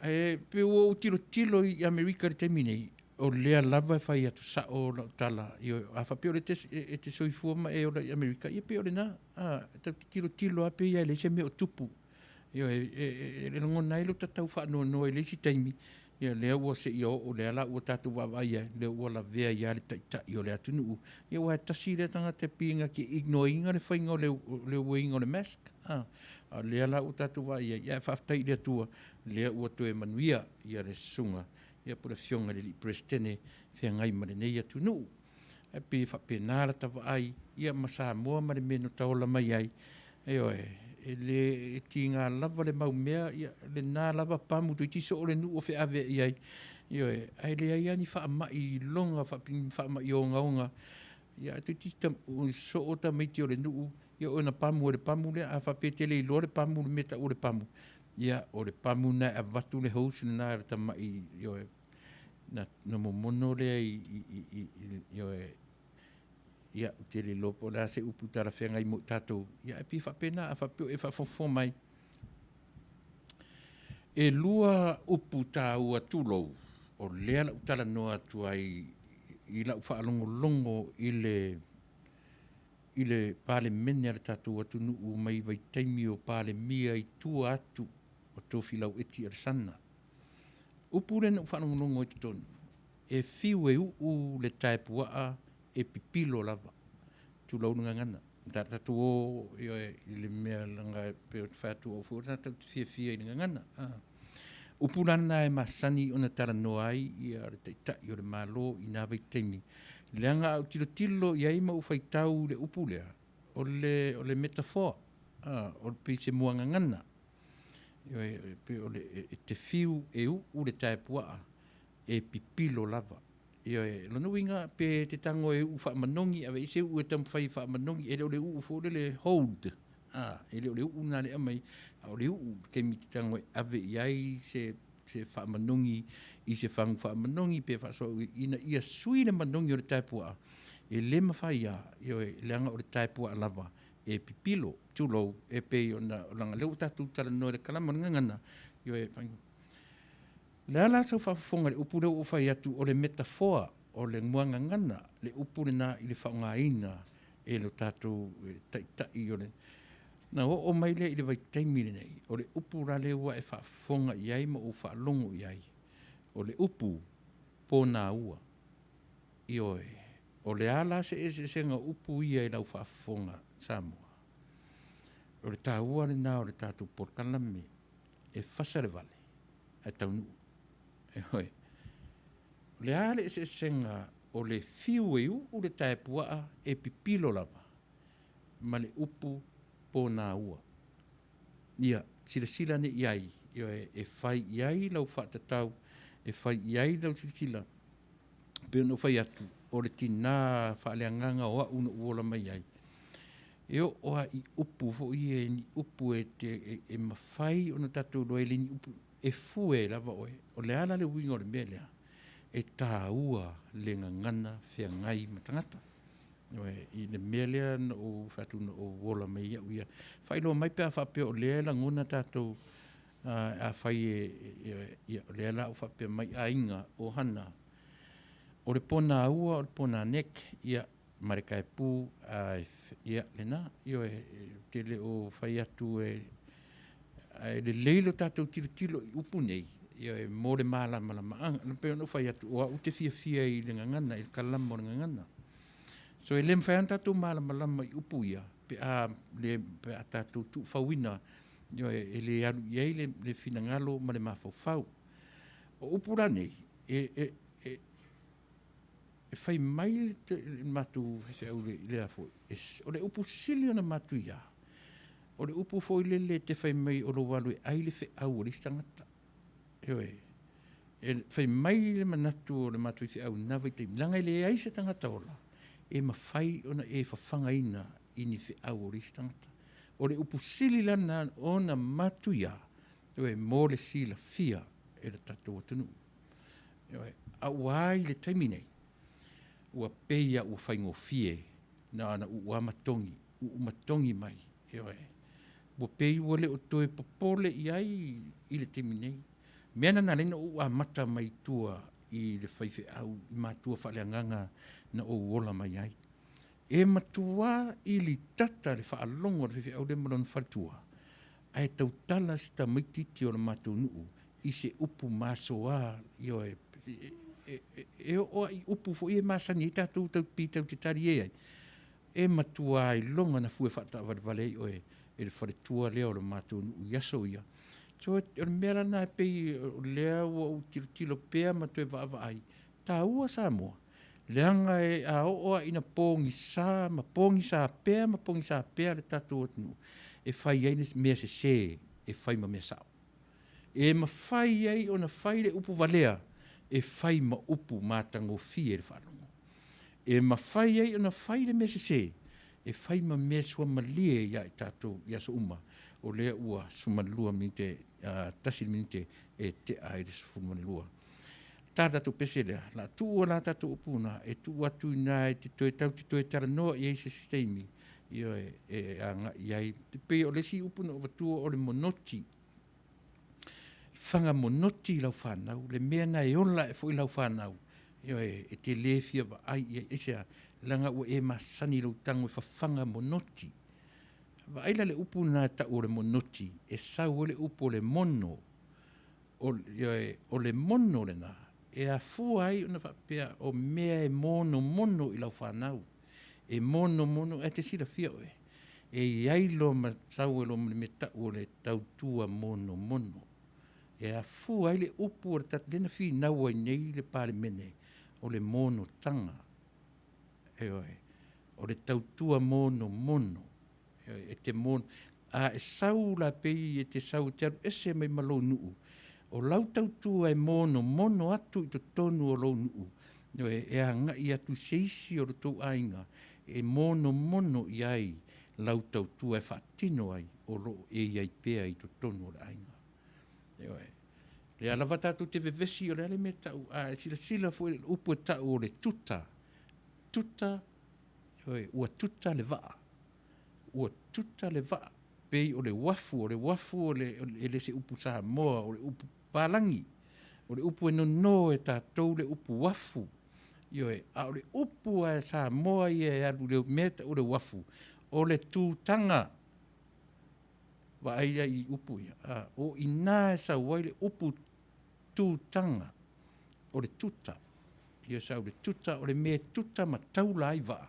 Ae pei ua ou tilotilo i Amerika i le taimi nei, o lea lava e fai atu sao lau tala, ioe, a faapea o lea e, e te soifua ma e ola i Amerika, ia pei o lena, a, e tatou te tilotilo lava pei lava e leai se mea o tupu. Ioe, e, e, e lagona ai lo ta tau faanoanoa i le isi taimi, ia lea ua seia oo, lea la ua tatou vaavaai ai, lea ua lavea ai lava le taitai o le atunuu. Ia aua e tasi lea tagata e pei na te ignore ina le faiga o le, le uaina o le mask. A, a o lea la ua tatou vaai ai, ae faafetai i le Atua, lea ua toe manuia ia le susuga, ia po o le Afioga i le Alii Peresetene e feagai ma lenei atunuu. Ae pei e faapena lata vaai, ia ma Samoa ma le mea na taola mai ai, ioe, e le e tiga lava le mau mea, ia, lena lava pamu toeitiiti soo le nuu o feaveai ai, ioe, ae leai lava ni faamai iloga faamai ogaoga, ia ae toeitiiti soo tamaiti o le nuu, ia ona pamu e le pamu lea, a faapea e te le iloa le pamu, le mea e tau o le pamu, ia, o le pamu lena e avatu le hose lena e le tamai, ioe, na, na momono lea i, i, i, i, ioe, ia, ou te le iloa po o le a se upu talafeagai mo i tatou, ia, ae pei e faapena, a faapea o e faafofoga mai. E lua upu taua tulou, o lea la ou talanoa atu ai i lau faalogologo i le i le Palemene a le tatou atunuu mai vaitaimi o Palemia i tua atu o Tofilau Eti Alesana. Upu lea na ou faalogologo ai i totonu, e fiu e uu le tae puaa e pipilo lava, tulou le gagana. Ta tatou o ioe i le mea leaga e pei ona fai atu o au foi o le tagata ou te fiafia i le gagana. Upu la lena e masani ona talanoa ai ia le Taitai o le Malo i na vaitaimi, leaga a ou tilotilo i ai ma ou faitau i le upu lea, o le, o le metaphor, o le pei se muagagana. Ioe, pei o le, e te fiu e uu le tae puaa, e pipilo lava. Ioe, lona uiga, pe te tago e uu faamanogi, aveese uu e taumafai e faamanogi, e le o le uu foi lele hold, a, e le o le uu lena le aumai, a o le uu i le taimi te tago e ave i ai se, se faamanogi i se fagu faamanogi pe faasoa ina ia sui le manogi o le tae puaa, e le mafai lava, ioe, leaga o le tae puaa lava e pipilo, tulou, e pei ona, leaga o lea ua tatou talanoa i le kalama o le gagana, ioe, O le a la sau faafofoga i le upu lea ua ou fai atu, o le metafoa, o le muagagana, le upu lena i le faaaogaina e lo tatou Taitai o le... Na oo mai lea i le vaitaimi lenei, o le upu la lea ua e faafofoga i ai ma ou faalogo i ai, o le upu ponaua. Ioe, o le a la se eseesega o upu ia i lau faafofoga Samoa? O le taua lena o le tatou polokalame e fasa le vale ae taunuu. Ioe. O le a le eseesega o le fiu e uu le tae puaa e pipilo lava ma le upu ponaua. Ia, silasila ane i ai, ioe, e fai i ai lau faatatau, e fai i ai lau silasila. E pei ona ou fai atu, o le tina faaleagaga o au na ou ola mai ai. E oo lava i upu foi ia i ni upu e te e mafai ona tatou iloa e le ni upu e fue ai lava oe. O le a la le uiga o le mea lea? E taua le gagana feagai ma tagata. Ioe, i le mea lea na ou fai atu na ou ola mai ai au ia. Faailoa mai pe a faapea o lea e lagona tatou afai e, ia, o lea la ua faapea mai aiga, ohana, o le ponaua o le ponanek, ia, ma le kaepu, a, ia, lena, ioe, ou te le o fai atu e, ae lelei lo tatou tilotilo i upu nei, ioe, mo le malamalamaaga. E pei ona ou fai atu, o au ou te fiafia i le gagana, i le kalama o le gagana. So e le mafai lava ona tatou malamalama i upu ia, pe a le, pe a tatou tuufauina, ioe, e le alu i ai le, le finagalo ma le mafaufau. O upu la nei, e, e, e, e fai mai le matou faifeau i le foi, o le upu sili ona matuia, o le upu foi lele e te fai mai o lou alu e ai le feau a le isi tagata. Ioe, e fai mai le manatu o le matou faifeau i lena vaitaimi, leaga e leai se tagata ola e mafai ona e fafagaina i ni feau o le isi tagata. O le upu sili la lena ona matuia, ioe, mo le silafia e le tatou atunuu. Ioe, a ua ai le taimi nei, ua pei lava ua faigofie na ona uu lava ma togi, uu ma togi mai, ioe. Ua pei ua le o toe popole i ai i le taimi nei. Mea na na ala ai ona ou amata mai tua i le faifeau i matua faaleagaga na ou ola mai ai. E matua ilitata le faalogo a le faifeau lea ma lona faletua, ae tautala si tamaitiiti o le matou nuu i se upu masoa, ioe, e oo lava i upu foi e masani ai tatou tau pi tau te talie ai, e matua iloga ona fue faataavalevale ai oe e le faletua lea o le matou nuu i aso ia. So, o le mea la lena e pei o lea ua ou tilotilo pea ma toe vaavaai, taua Samoa, leaga e a oo lava ina pogisa ma pogisa pea ma pogisa pea le tatou atunuu, e fai ai le mea sese e fai ma mea sao. E mafai ai ona fai le upu valea e fai ma upu matagofie i le faalogo. E mafai ai ona fai le mea sese e fai ma mea suamalie ia i tatou i aso uma. O lea ua 12 minute, 1 minute e tea ai le 12. Ta tatou pese lea, la tuu la tatou upu na, e tuu atu i ina e te toe tau te toe talanoa i ai se isi taimi, ioe, e agai ai. E pei o le isi upu na ou avatua o le monoti. Faga monoti i lau fanau, le mea na e ola ae foi lau fanau, ioe, e te le fia vaai i ai, aisea? Leaga ua e masani i lou tago e fafaga monoti. Vaai la le upu lena e tau o le monoti, e sau ai le upu o le mono. O, ioe, o le mono lena, e afua ai ona faapea o mea e monomono i lau fanau. E monomono, e te silafia oe, e i ai loa ma sau ai loa ma le mea tau o le tautua monomono. E afua ai le upu o le tatou, lea na finau ai nei le Palemene, o le monotaga. Ioe, o le tautua monomono. Ioe, e te mon, a e sau la pei e te sau e te alu ese mai ma lou nuu, o lau tautua e monomono atu i totonu o lou nuu, ioe, e agai atu i se isi o le tou aiga e monomono i ai lau tautua e faatino ai o lo o e i ai pea i totonu o le aiga. Ioe. Lea lava tatou te vevesi o le a le mea tau, a e silasila foi i le upu e tau o le tuta, tuta, ioe, ua tuta le vaa. Ua tuta le vaa, pei o le uafu, o le uafu o le, e le se upu Samoa, o le upu palagi, o le upu e nono e tatou le upu uafu. Ioe, a o le upu a Samoa ia e alu i le mea e tau o le uafu, o le tutaga. Vaai ai i upu ia, a, o i ina e sau ai le upu tutaga, o le tuta. Ia sau le tuta, o le mea e tuta ma taula ai vaa,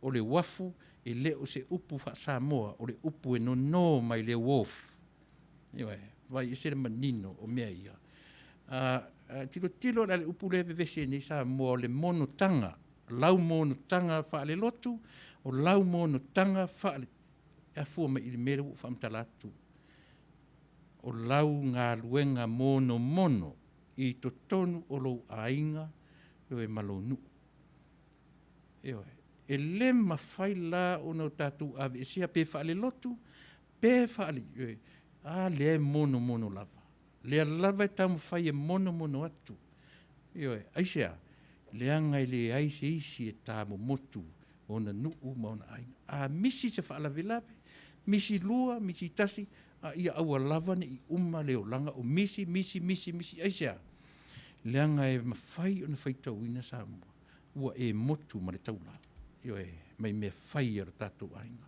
o le uafu, e le o se upu faa-Samoa, o le upu e nono mai le wharf. Ioe, vaai ese le manino o mea ia. A, a tilotilo la le upu lea e vevesi ai nei Samoa, o le monotaga, lau monotaga faalelotu, o lau monotaga faale, e afua mai i le mea lea ua ou faamatala atu. O lau galuega monomono i totonu o lou aiga, ioe, ma lou nuu. Ioe. E le mafai la ona o tatou aveesea pe faalelotu pe faale, ioe, a lea e monomono lava. Lea lava e taumafai e monomono atu. Ioe, aisea? Leaga e leai se isi e tamomotu ona nuu ma ona aiga. A misi se faalavelave, misi lua, misi tasi, a ia aua lava ne i uma le olaga o misi, misi, misi, misi. Aisea? Leaga e mafai ona faitauina Samoa, ua e motu ma le taula, ioe, mai mea fai a lo tatou aiga.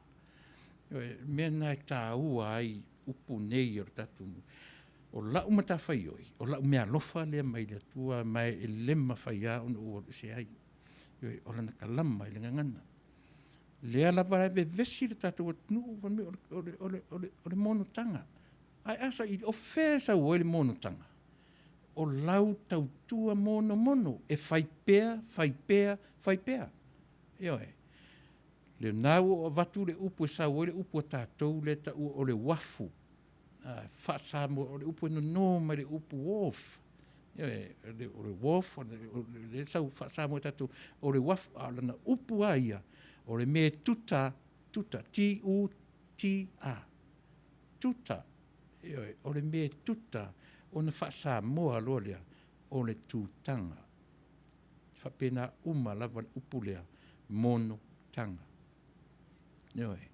Ioe, mea na e taua ai upu nei o le tatou nuu. O lau matafaioi, o lau meaalofa lea mai le Atua, ma e le mafai lava ona ou alu ese ai. Ioe, o lana kalama i le gagana. Lea lava e vevesi le tatou atunuu fai mai o le monotaga. Ae a saili, o fea e sau ai le monotaga? O lau tautua monomono e fai pea, fai pea, fai pea. Ioe. Lena ua ou avatu le upu e sau ai le upu a tatou lea e taua o le uafu. Faa-Samoa, o le upu e nono mai le upu wharf. Ioe, o le wharf, o lea e sau faa-Samoa e tatou, o le uafu, a o lana upu lava ia, o le mea e tuta, tuta, T-U-T-A, tuta, ioe, o le mea e tuta, ona faa-Samoa loa lea, o le tutaga. E faapena uma lava le upu lea, monotaga. Ioe.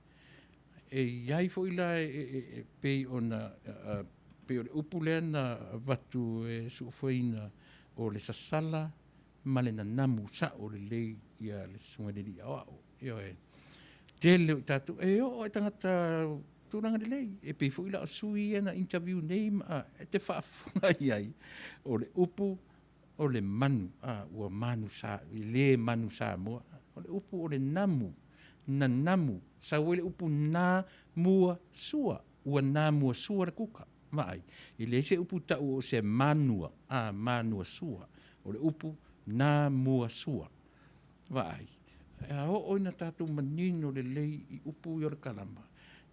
E i ai foi la e pei ona pei o le upu lea na avatu e Suufoeina o le sasala ma le nanamu sao lelei ia le susuga i le alii aoao. Ioe. Tele o i tatou e oo i tagata tulaga lelei e pei foi la o sui ia na interview nei ma e te faafofoga i ai o le upu o le manu, a, ua manu sa, e le manu Samoa. O le upu o le namu, nanamu, sau ai le upu na mua sua, ua na mua sua le kuka. Vaai, e leai se upu tau o se manua, a, manua sua. O le upu na mua sua. Vaai, a oo ina tatou manino lelei i upu ia o le kalama,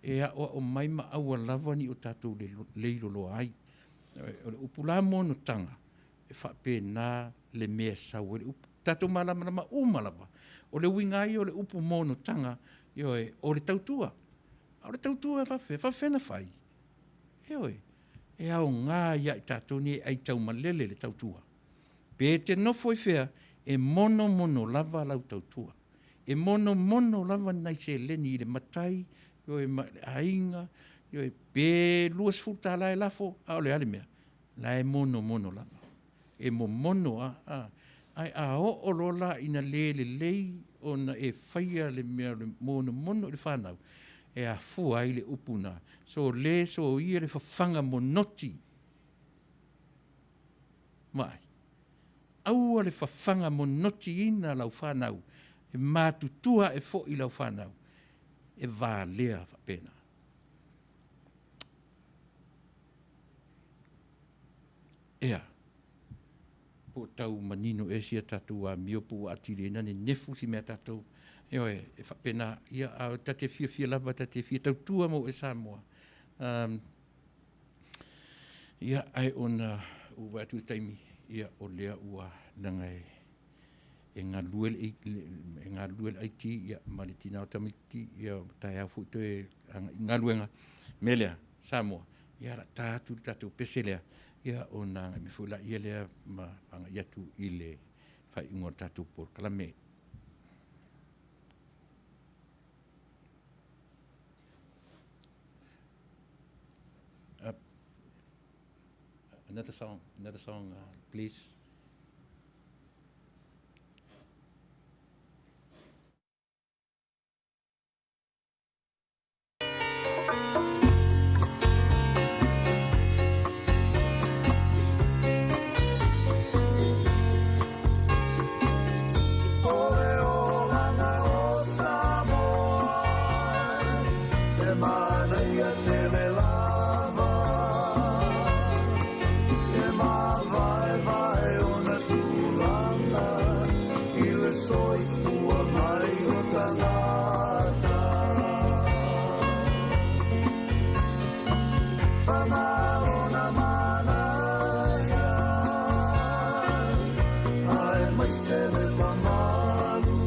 e aoao mai ma aua lava ni o tatou leiloloa ai. O le upu la monotaga, e faapena le mea e sau ai le upu. Tatou malamalama uma lava, o le uiga lava ia o le upu monotaga, ioe, o le tautua. A o le tautua e faapefea? E faapefea ona fai? Ioe, e aoga ia i tatou nei e aitaumalele le tautua. Pe e te nofo i fea, e monomono lava lau tautua. E monomono lava ni nai seleni i le matai, ioe, ma le aiga, ioe, pe $20 e lafo, a o le a le mea? La e monomono lava. E momono a, a, ae a oo loa la ina le lelei ona e faia le mea o le monomono i le fanau, e afua ai le upu na, so le soia le fafaga monoti. Vaai. Aua le fafaga monotiina lau fanau, e matutua ae foi lau fanau, e valea faapena. Ea, po o tau manino ea sia tatou amio po ua atili ai na nenefu si mea tatou. Ioe, e faapena, ia, a ta te fiafia lava, ta te fia tautua mo e Samoa. Ia, ae ona ua vaai atu i le taimi, ia, o lea ua leaga e, e galulue le, e galulue le IT ia, ma le tina o tamaiti, ia, taeao foi toe agai i galuega. Mea lea, Samoa, ia la ta atu le tatou pese lea, ia ona agai mai foi laia lea ma agai atu i le faaiuga o le tatou polokalame. Another song, another song, please. O le olaga o Samoa, e manaia tele lava, e mavaevae ona tulaga i le soifua mai o tagata. Paga lona manaia, aemaise le mamalu.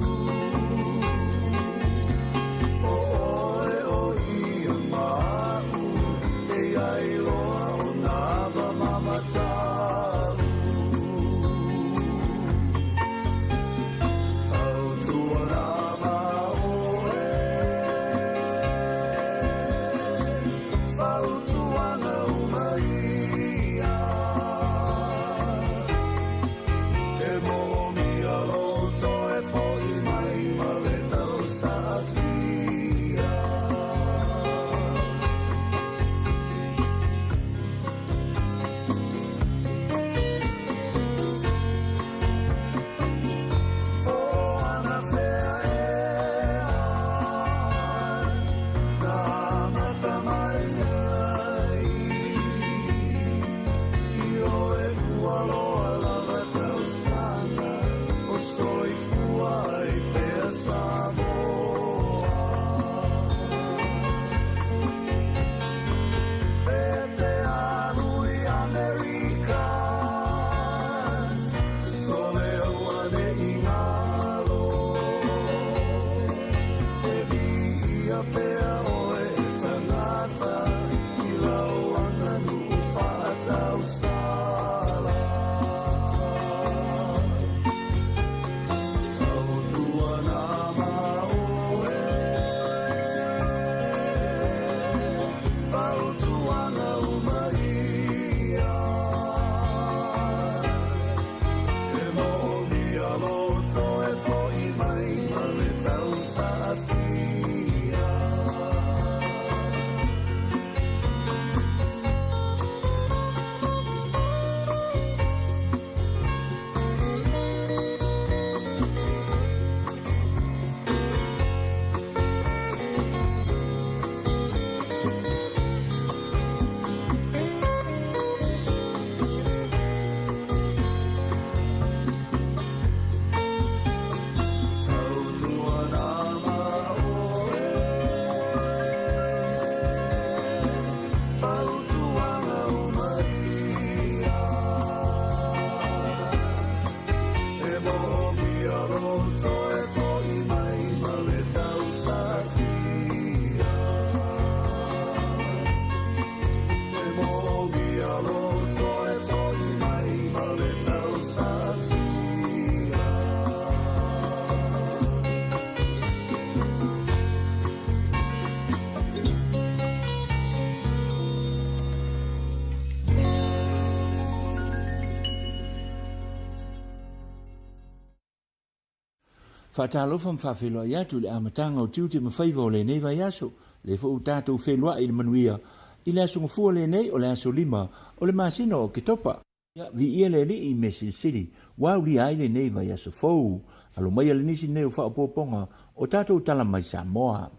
Faatalofa ma faafeiloai atu i le amataga o tiute ma faiva o lenei vaiaso, lea foi ua tatou feiloai i le manuia i le Aso Gafua lenei o le aso 5 o le masina o Oketopa. Ia, viia le Alii i mea silisili ua aulia ai lenei vaiaso fou. Alo maia le nisi nei o faaopoopoga o tatou tala mai Samoa.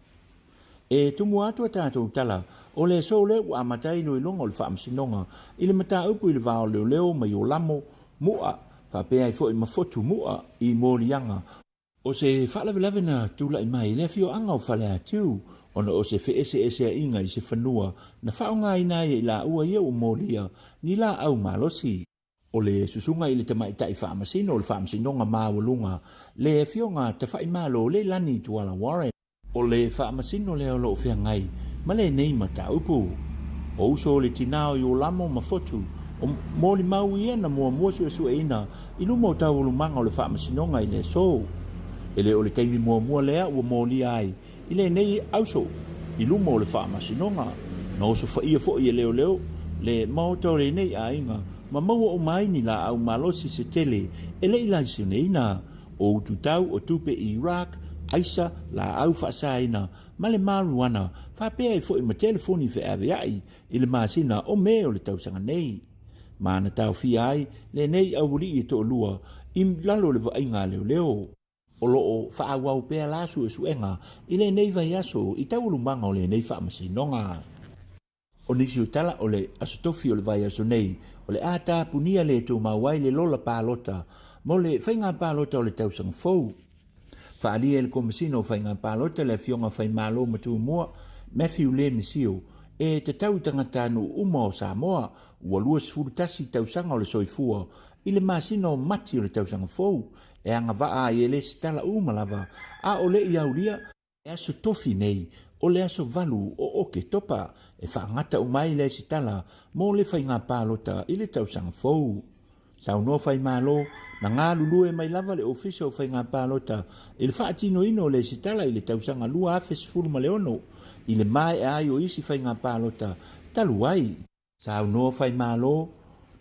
E tumu atu a tatou tala o le aso lea ua amata ai iloiloga o le Faamasinoga i le mataupu i le va o leoleo ma Iolamo Mu'a faapea ai foi ma Fotu Mu'a i moliaga o se faalavelave na tulai mai i le afioaga o Faleatiu ona o se feeseeseaiga i se fanua na faaaogaina ai e i laua ia ua molia ni laau malosi. O le susuga i le tamaitai faamasino o le Faamasinoga Maualuga, le Afioga Tafaimalo Leilani Tuala Warren, O le faamasino lea o lo o feagai ma lenei mataupu. O uso o le tina o Iolamo ma Fotu, o molimau ia na muamua suesueina i luma o taualumaga o le faamasinoga i le aso. E le o le taimi muamua lea ua molia ai i lenei auso i luma o le faamasinoga. Na osofaia foi e leoleo le maota o lenei aiga ma maua uma ai ni laau malosi se tele e le i laiseneina. O ututau o tupe i Iraq, aisa, laau faasaina ma le marijuana faapea ai foi ma telefoni feaveai i le masina o Me o le tausaga nei. Ma na taofia ai lenei aualii e toalua i lalo o le vaaiga a leoleo. O lo o faaauau pea la suesuega i lenei vaiaso i taualumaga o lenei faamasinoga. O nisi o tala o le Aso Tofi o le vaiaso nei, o le a tapunia le tumau ai le lola palota mo le faiga palota o le tausaga fou. Faaalia e le Komesina o Faiga Palota le Afioga Faimalo Matumua Matthew Le Misio e tatau i tagatanuu uma o Samoa ua 21 tausaga o le soifua i le masina o Mati o le tausaga fou e agavaa ai e lesitala uma lava a o le i aulia Le aso tofi nei, o le aso 8 o Oketopa, e faagata uma ai le resitala mo le faiga palota i le tausaga fou. Saunoa Faimalo, na galulue mai lava le Ofisa o Faiga Palota i le faatinoina o le resitala i le tausaga 2016 i le maea ai o isi faiga palota talu ai. Saunoa Faimalo,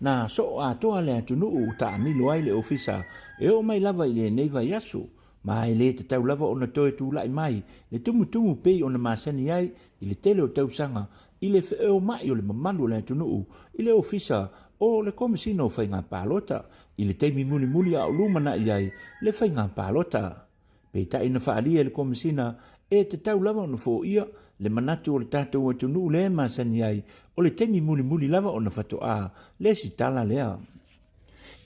na soo atoa le atunuu ua taamilo ai le ofisa e oo mai lava i lenei vaiaso, ma e le tatau lava ona toe tulai mai le tumutumu pei ona masani ai i le tele o tausaga i le feomai o le mamalu o le atunuu i le ofisa o le Komesina o Faiga Palota i le taimi mulimuli a o lumanai ai le faiga palota. Peitai na faaalia e le Komesina e tatau lava ona foia le manatu o le tatou atunuu lea e masani ai o le taimi mulimuli lava ona faatoa lesitala lea.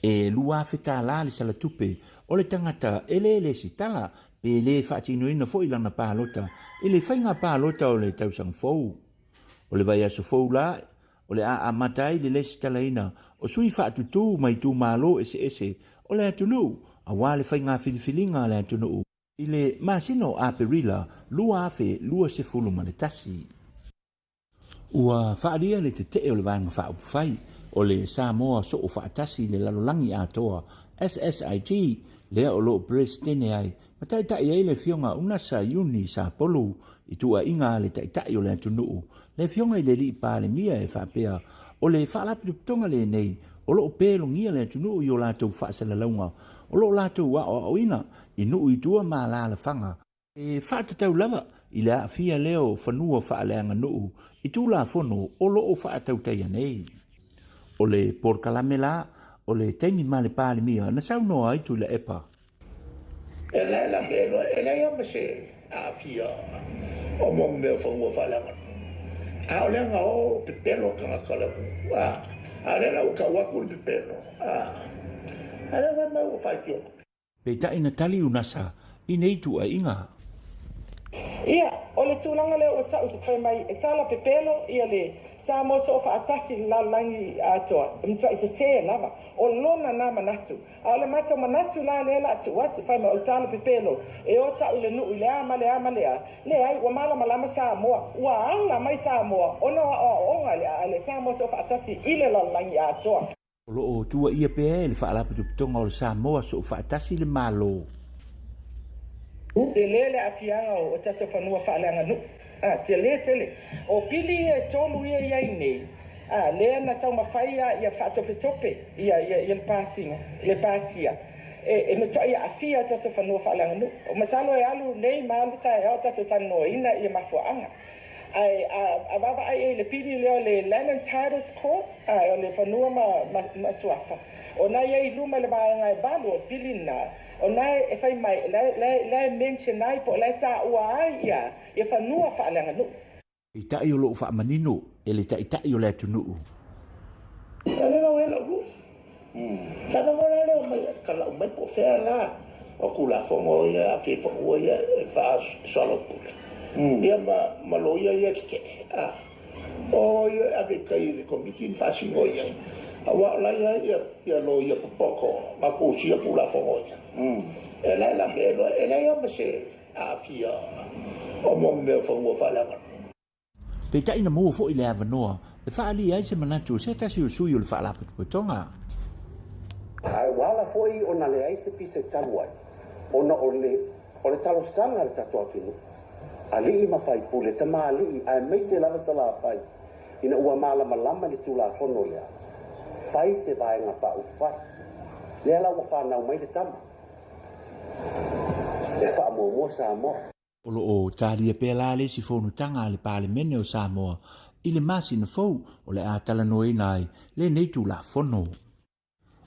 E $2,000 le salatupe o le tagata e le lesitala pe le faatinoina foi lana palota i le faiga palota o le tausaga fou. O le vaiaso fou la, o le a amata ai le lesitalaina o sui faatutū mai itumalo eseese o le atunuu aua le faiga filifiliga a le atunuu i le masina o Aperila 2021. Ua faaalia le tetee o le Vaega Faaupufai o le Samoa Soo Faatasi i le Lalolagi Atoa, SSIG, lea o lo o Peresetene ai ma taitai ai le Afioga Unasa Iuni Sapolu i tuuaiga a le Taitai o le atunuu, le Afioga i le Alii Palemia e faapea, o le Faalapotopotoga lenei o lo o pelogia le atunuu i o latou faasalalauga o lo o latou aoaoina i nuu i tua ma alaalafaga, e faatatau lava i le aafia lea o fanua faaleaganuu i Tulafono o lo o faatautaia nei. O le polokalame la o le taimi ma le Palemia na saunoa ai Tuilaepa. E leai lava ma se aafia o mo mea o fanua faaleaganuu. A o lea na o pepelo tagata o le atunuu, a, a o lea la ua tau atu le pepelo, a, a lea fai mai ua faitio mai. Peitai na tali UNASA i nei tuuaiga. Ia, o le tulaga lea ua tau fai mai e tala pepelo ia le Samoa Soofaatasi i le lalolagi atoa, e matuai sese lava. O lona na manatu. A o le matou manatu la lea la tuu atu, fai mai o le tala pepelo e o tau i le nuu i le a ma le a ma le a. Leai, ua malamalama Samoa, ua ala mai Samoa ona o aoaoga a le Samoa Soofaatasi i le lalolagi atoa. O lo o tuuaia pea e le Faalapotopotoga o le Samoa Soofaatasi le Malo. Tele le aafiaga o tatou fanua faaleaganuu. A, tele tele. O pili ia e tolu ia i ai nei, a, lea na taumafai a ia faatopetope ia, ia, ia le pasiga, le pasia. E matuai aafia o tatou fanua faaleaganuu. Masalo e alu nei ma alu taeao tatou talanoaina ia mafuaaga. Ae a vaavaai i ai i le pili lea o le Land and Titles Court, o le fanua ma suafa, o na i ai i luma i le vaega e valu o le pili lena, o na e fai mai, la e mention ai po o la e taua ai ia fanua faaleaganuu. Peitai o lo o faamanino e le Taitai o le atunuu. Ia le lau e lau lui. Lava mo la leo mai ka lau mai po fea la o Tulafono ia aafia i fanua ia e faasoalaupule. Ia ma ma loia ia tetee a o ia e ave i tai i le Komiti ma faasino i ai aua o la ia ia ia loia popoto ma tusia Tulafono ia. E la e la me e leai lava ma se aafia o mo mea o fanua faaleaganuu. Peitai na maua foi le avanoa e faaalia ai se manatu o se tasi o sui o le Faalapotopotoga. Ae ua ala foi ona leai se pisa talu ai, ona o le o le talosaga a le tatou atunuu, alii ma faipule, tamalii aemaise lava Salafai, ina ua malamalama i le Tulafono lea, fai se vaega faaupufai. Lea la ua fanau mai le tama. E faamuamua Samoa. O lo o talia pea la le isi fonotaga a le Palemene o Samoa i le masina fou o le a talanoaina ai lenei Tulafono.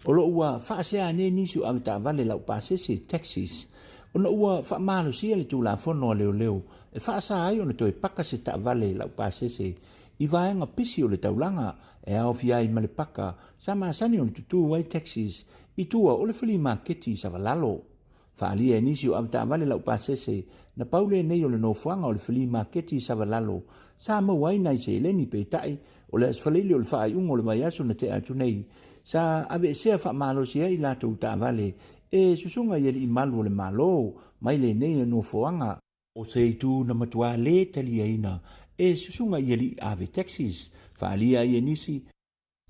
O lo o ua faasea nei nisi o avetaavale laupasese, taxis, ona ua faamalosia le Tulafono a Leoleo e faasa ai ona toe paka se taavale laupasese i vaega pisi o le taulaga e aofia ai ma le paka sa masani ona tutū ai taxis i tua o le filimaketi i Savalalo. Faaalia e nisi o avetaavale laupasese na pau lenei o le nofoaga o le filimaketi i Savalalo sa maua ai nai seleni peitai o le Aso Faraile o le faaiuga o le vaiaso na tea atu nei sa aveesea faamalosi ai latou taavale e susuga i alii malu o le Malo mai lenei nofoaga. O se itu na matua lē taliaina e susuga i alii ave taxis, faaalia ai e nisi,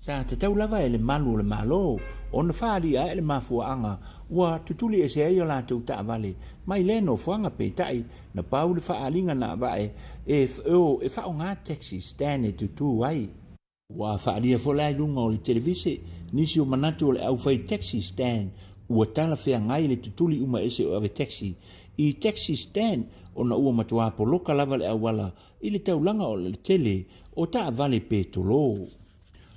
sa tatau lava e le malu o le Malo ona faaalia ae le mafuaaga ua tutuli ese ai a latou taavale mai lea nofoaga peitai na pau le faaaliga na avae e o e faaaoga taxi stand e tutū ai. Ua faaalia foi la i luga o le televise nisi o manatu o le aufai taxi stand ua talafeagai le tutuli uma ese o ave taxi i taxi stand ona ua matua poloka lava le auala i le taulaga o le tele o taavale petolo.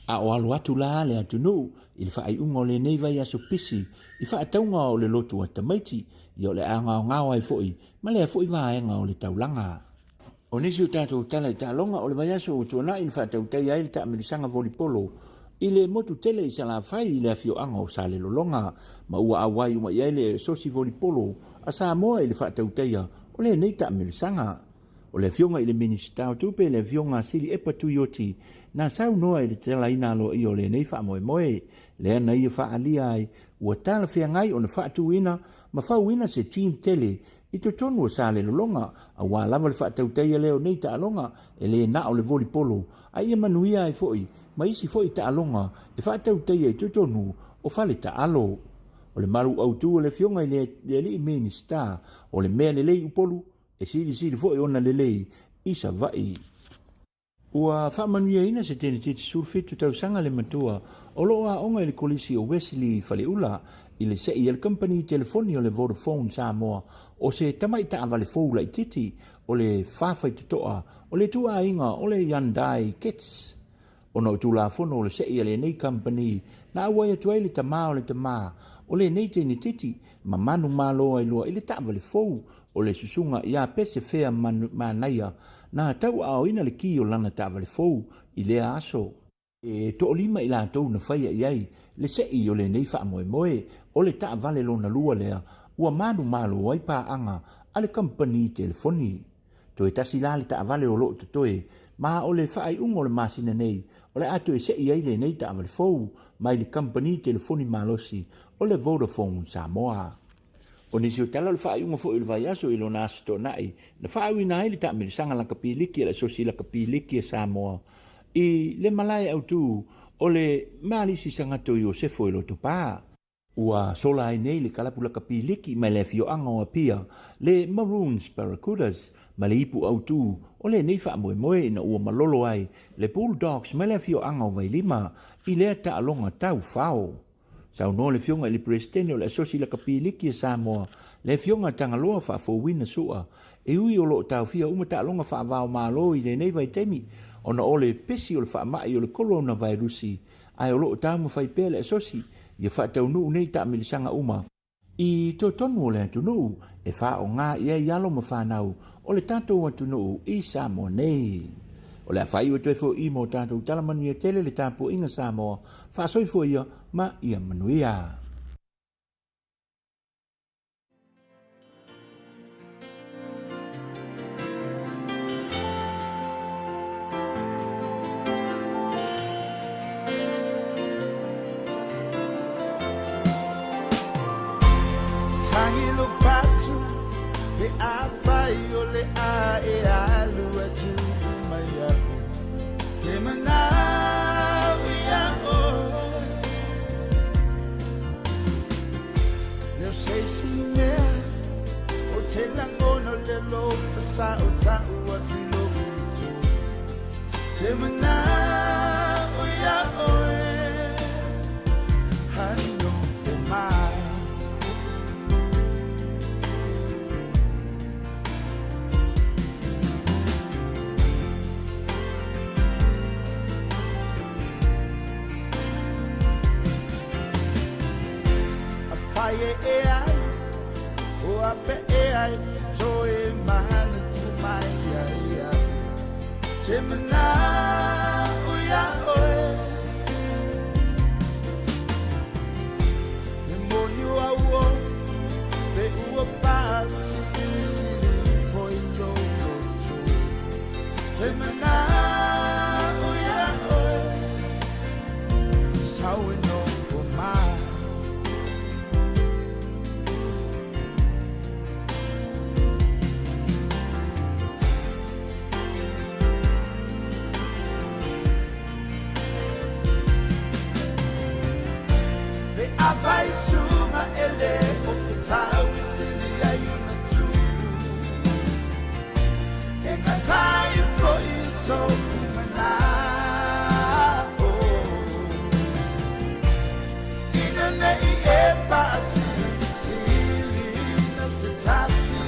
A o alo atu la le atunuu i le faaiuga o lenei vaiaso pisi i faatauga o le lotu a tamaiti, ia o le a gaogao ai foi ma lea foi vaega o le taulaga. O nisi o tatou tala i taaloga o le vaiaso ua tuanai na faatautaia ai le taamilisaga volipolo i le motu tele i Salafai i le afioaga o Salelologa ma ua auai uma i ai le Asosi Volipolo a Samoa i le faatautaia o lenei taamilisaga. O le afioga i le Minisita o Tupe le afioga Sili Epa Tuioti na saunoa i le talaina aloaia o lenei faamoemoe lea na ia faaalia ai ua talafeagai ona faatuina ma fauina se team tele i totonu o Salelologa, aua lava le faatautaia lea o nei taaloga e le na o le volipolo, a ia manuia ai foi ma isi foi taaloga e faatautaia i totonu o fale taalo. O le malu autu o le Afioga i le Alii Minisita, o le mea lelei i Upolu, e silisili foi ona lelei i Savaii. Ua faamanuiaina se tenetiti 17 tausaga le matua o lo o aoga i le Kolisi o Wesley i Faleula i le se'i a le kamupani telefoni o le Vodafone Samoa o se tamai taavale fou laitiiti o le fafaitotoa o le ituaiga o le Hyundai Getz. Ona o Tulafono o le se'i a lenei kamupani na auai atu ai le tamā o le tamā o lenei tenetiti ma manumalo ai loa i le taavale fou o le susuga iā Pese Fea Manaia na tauaaoina le ki o lana taavale fou i lea aso. E toalima i latou na faia i ai le se'i o lenei faamoemoe, o le taavale lona lua lea ua manumalo ai paaga a le kamupani telefoni. Toe tasi la le taavale o lo o totoe, ma o le faaiuga o le masina nei o le a toe se'i ai lenei taavale fou mai le kamupani telefoni malosi o le Vodafone Samoa. O nisi o tala o le faaiuga foi o le vaiaso i lona Aso Toonai na faauiina ai le taamilisaga lakapi liki a le Asosi Lakapi Liki a Samoa i le malae autu o le Malisi Sagato Iosefo i Lotopa. Ua sola ai nei le kalapu lakapi liki mai le afioaga o Apia, le Maroons Barracudas, ma le ipu autu o lenei faamoemoe ina ua malolo ai le Bulldogs mai le afioaga o Vailima i lea taaloga taufao. Saunoa le Afioga i le Peresetene o le Asosi Lakapi Liki a Samoa, le Afioga Tagaloa Faafouina Su'a, e ui o lo o taofia uma taaloga faava-o-Malo i lenei vaitaimi ona o le pesi o le faamai o le koronavirusi, ae o lo o taumafai pea le Asosi ia faataunuu nei taamilisaga uma i totonu o le atunuu e faaaoga i ai alo ma fanau o le tatou atunuu i Samoa nei. O le a faaiu atu ai foi i mo tatou tala manuia tele le tapuaiga Samoa, faasoifua ia ma ia manuia. Tagi lo fatu pe afai o le a e alu atu mai aku Te manao ia oe Leo se isi mea o te lagona le lofa sa o tau atu i lou utu Te manao ia oe Hanofo mai. Afai e e ai o ape e ai te toe manatu mai ia ia Te manao ia oe E moni au o pe ua faasilisili foi lou loto Te manao ia oe Sau e nofo mai. Pe afai suga e le o te tau i sili ai ona tupu E ngatai foi soku manao Ina nei e faasilisili na se tasi.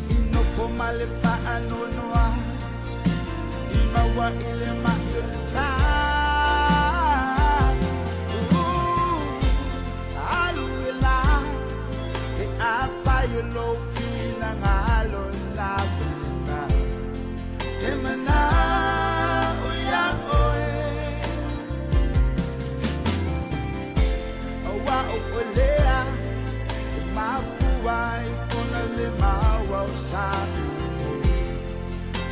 I nofo ma le faanoanoa i maua i le mai o le tā. Alu e la e afai o lou finagalo lava lena Te manao ia oe Aua o oe lea e mafua ai ona le maua o sa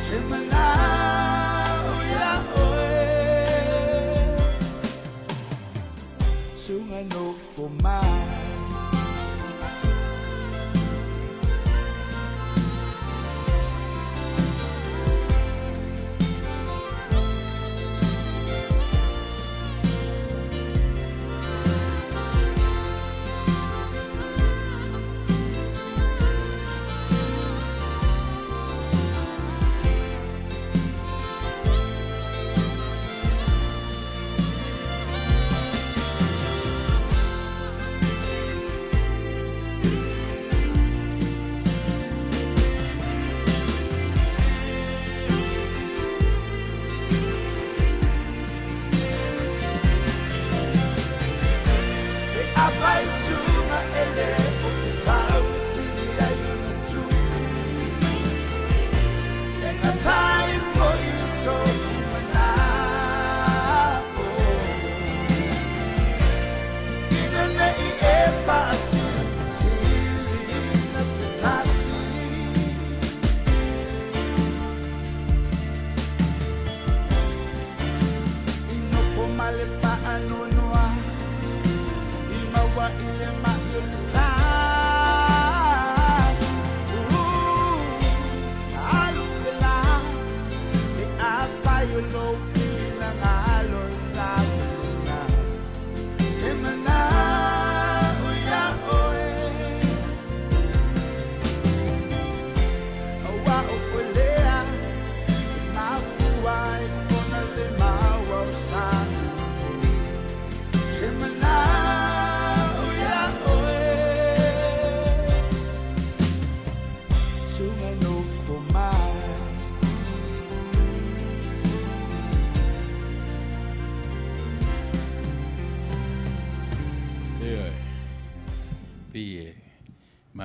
Te manao ia oe Suga nofo mai.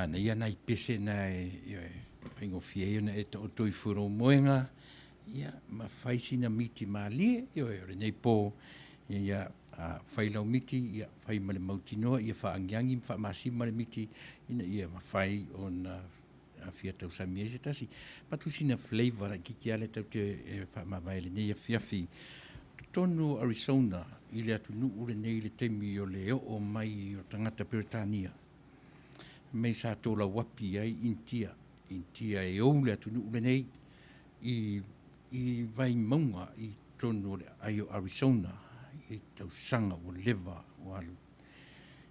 Manaia nai pese na e, ioe, faigofie ai ona e taoto ifo i lou moega, ia, ma fai sina miti malie, ioe, o lenei po, ia, a fai lau miti, ia, fai ma le mautinoa, ia faaagiagi ma faamasima le miti, ina ia mafai ona fia tausami ai se tasi. Avatu sina flavour laitiiti lava lea tatou te faamavae i lenei afiafi. Totonu o Arizona i le atunuu lenei i le taimi o le oo mai o tagata Peretania, mei sa tolauapi ai Initia, Initia e ou le atunuu lenei i i Vaimauga i totonu o le aai o Arizona i tausaga ua leva ua alu.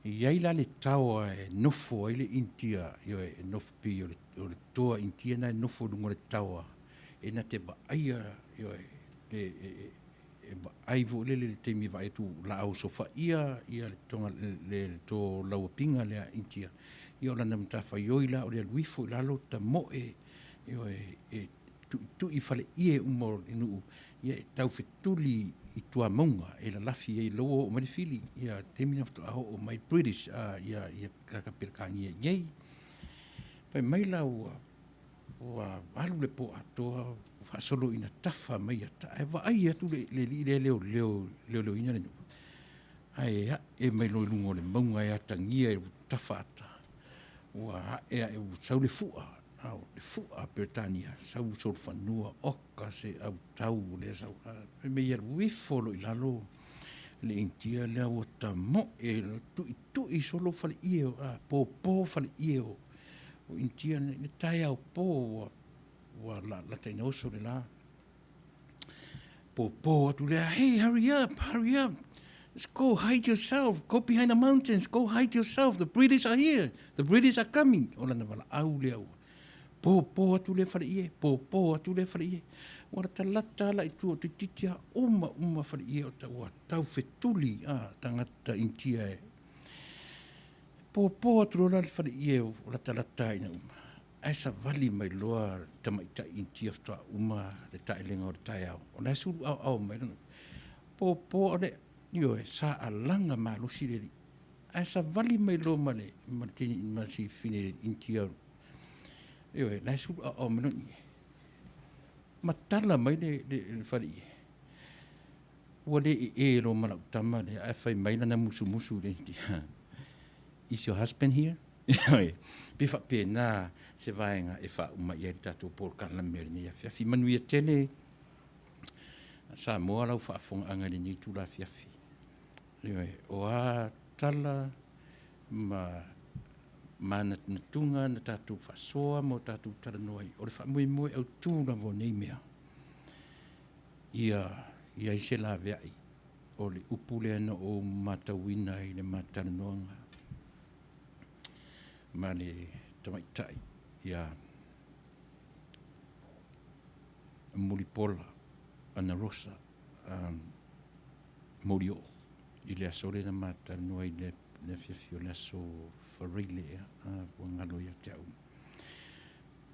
E i ai la le taoa e nofo ai le Initia, ioe, e nofo pei o le, o le toa Initia na e nofo i luga o le taoa, e na te vaaia, ioe, le, e, e, e vaai foi lele i le taimi e vaai atu o le a osofaia ia le toga, le, le tolauapiga lea a Initia. Ia o lana matafaioi la o le alu ifo i lalo tamoe, ioe, e tuitui faleie uma o le nuu, ia e taufetuli i tuamauga e lalafi ai loa oo mai le fili, ia taimi na faatoa oo mai British a ia ia kaka Peretania i nei. Fai mai la ua ua alu le po atoa faasolo ina tafa mai ia ta, ae vaai atu le le alii lea leoleo leoleoina le nuu. Ae ae mai loa i luga o le mauga e atagia i tafa ata, ua ae ae ua sau le fua, a o le fua a Peretania, sau solofanua, oka se autau o lea sau. Fai mai alu ifo loa i lalo le Initia lea ua tamoe, tuitui solo faleie, popo faleie o Initia i le taeao po ua ua lata ina oso le la. Popo atu lea, hey, hurry up, hurry up. Let's go hide yourself. Go behind the mountains. Go hide yourself. The British are here. The British are coming. O lana valaau lea ua. Pōpō atu lea faleie, pōpō atu lea faleie. Ua latalata la i tua o toeitiiti a uma uma faleie o ta ua taufetuli a tagata Initia e. Pōpō atu loa la le faleie o latalata ina uma. Ae savali mai loa le tamaitai Initia faatoa uma le taelega o le taeao. O la e sulu aoao mai lana. Pōpō o le, ioe, sa alaga malosi le alii. Ae savali mai loa ma le, ma le teine, ma si fine Initia. Ioe, la e sulu aoao mai lona ie. Matala mai le, le, le faleie. Ua le ee loa ma lau tama lea, ae fai mai lana musumusu i le Initia. Is your husband here? Ioe, pe faapena se vaega e faauma i ai le tatou polokalame o lenei afiafi. Manuia tele Samoa lau faafofogaaga i lenei itula afiafi. Ioe, o a tala ma manatunatuga na tatou faasoa ma o tatou talanoa ai, o le faamoemoe autu lava o nei mea, ia i ai se laveai o le upu lea na ou matauina i le matalanoaga ma le tamaitai ia Mulipola Anarosa Molioo i le aso lea na matalanoa i le afiafi o le aso Faraile ea, ua galo ia te au.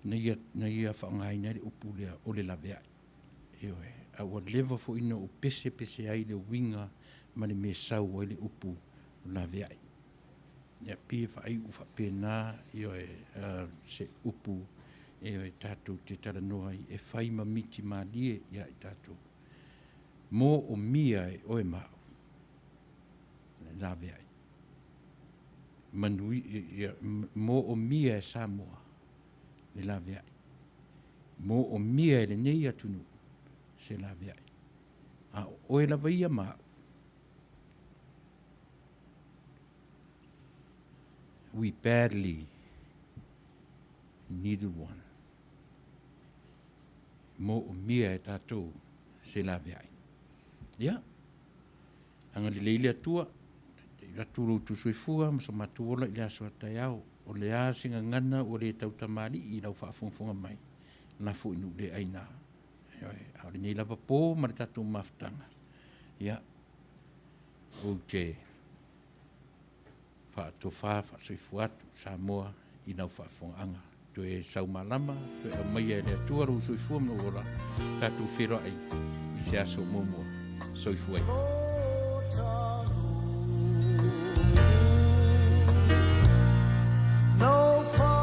Na ia, na ia faaaogaina ai le upu lea o le laveai. Ioe, a ua leva foi na ou pesepese ai le uiga ma le mea e sau ai le upu laveai. Ia, pei e faaiu faapena, ioe, se upu ioe, tatou te talanoa ai e fai ma miti malie iā i tatou. Moomia e oe ma au le laveai. Manui, ia, moomia e Samoa le laveai. Moomia e lenei atunuu se laveai. A o oe lava ia ma au. We badly needed one. Moomia e tatou se laveai. Ia, agalelei le Atua, taita'i atu lo outou soifua ma so matou ola i le aso a taeao. O le a se gagana ua le tautamalii i lau faafogafoga mai, lafo i nuu le aina. Ioe, a o lenei lava po ma le tatou mafutaga, ia, ou te faatofa faasoifua atu Samoa i lau faafofogaaga. Toe saumalama, toe aumaia e le Atua lou soifua ma lou ola, tatou feiloai i se aso muamua. Soifua ia. No.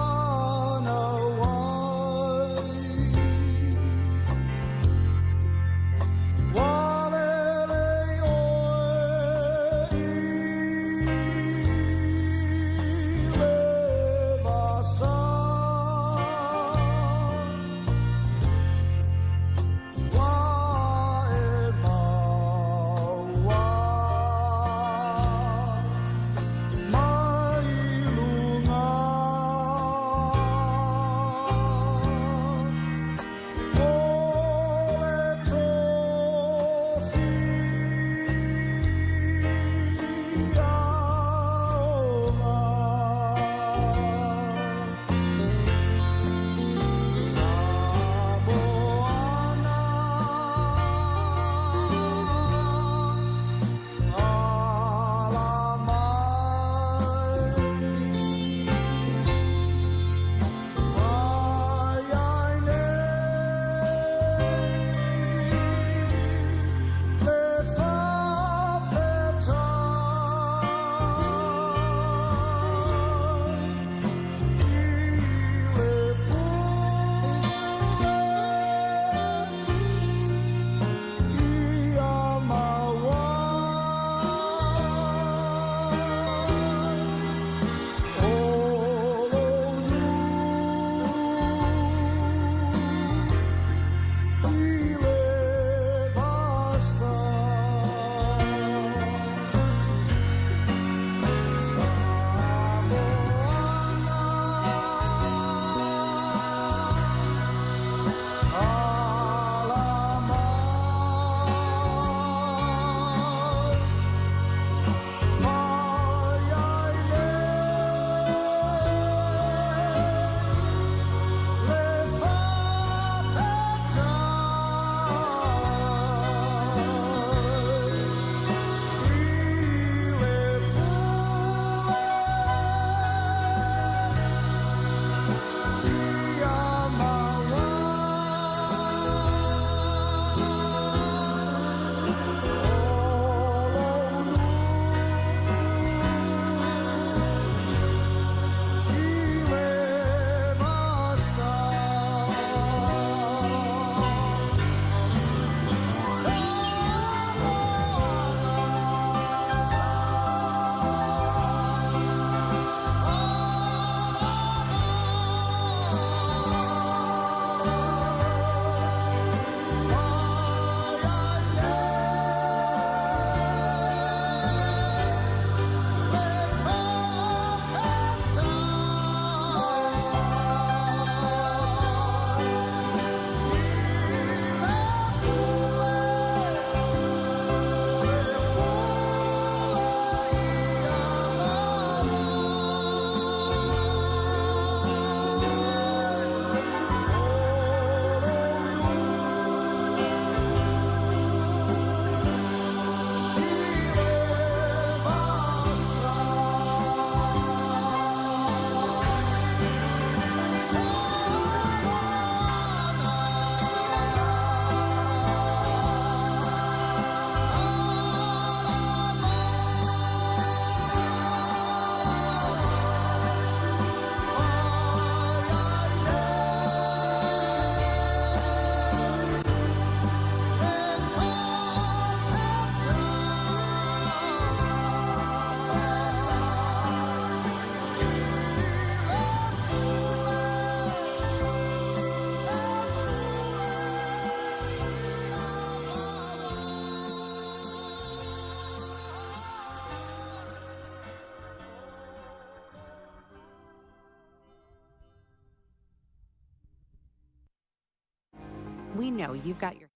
We know you've got your.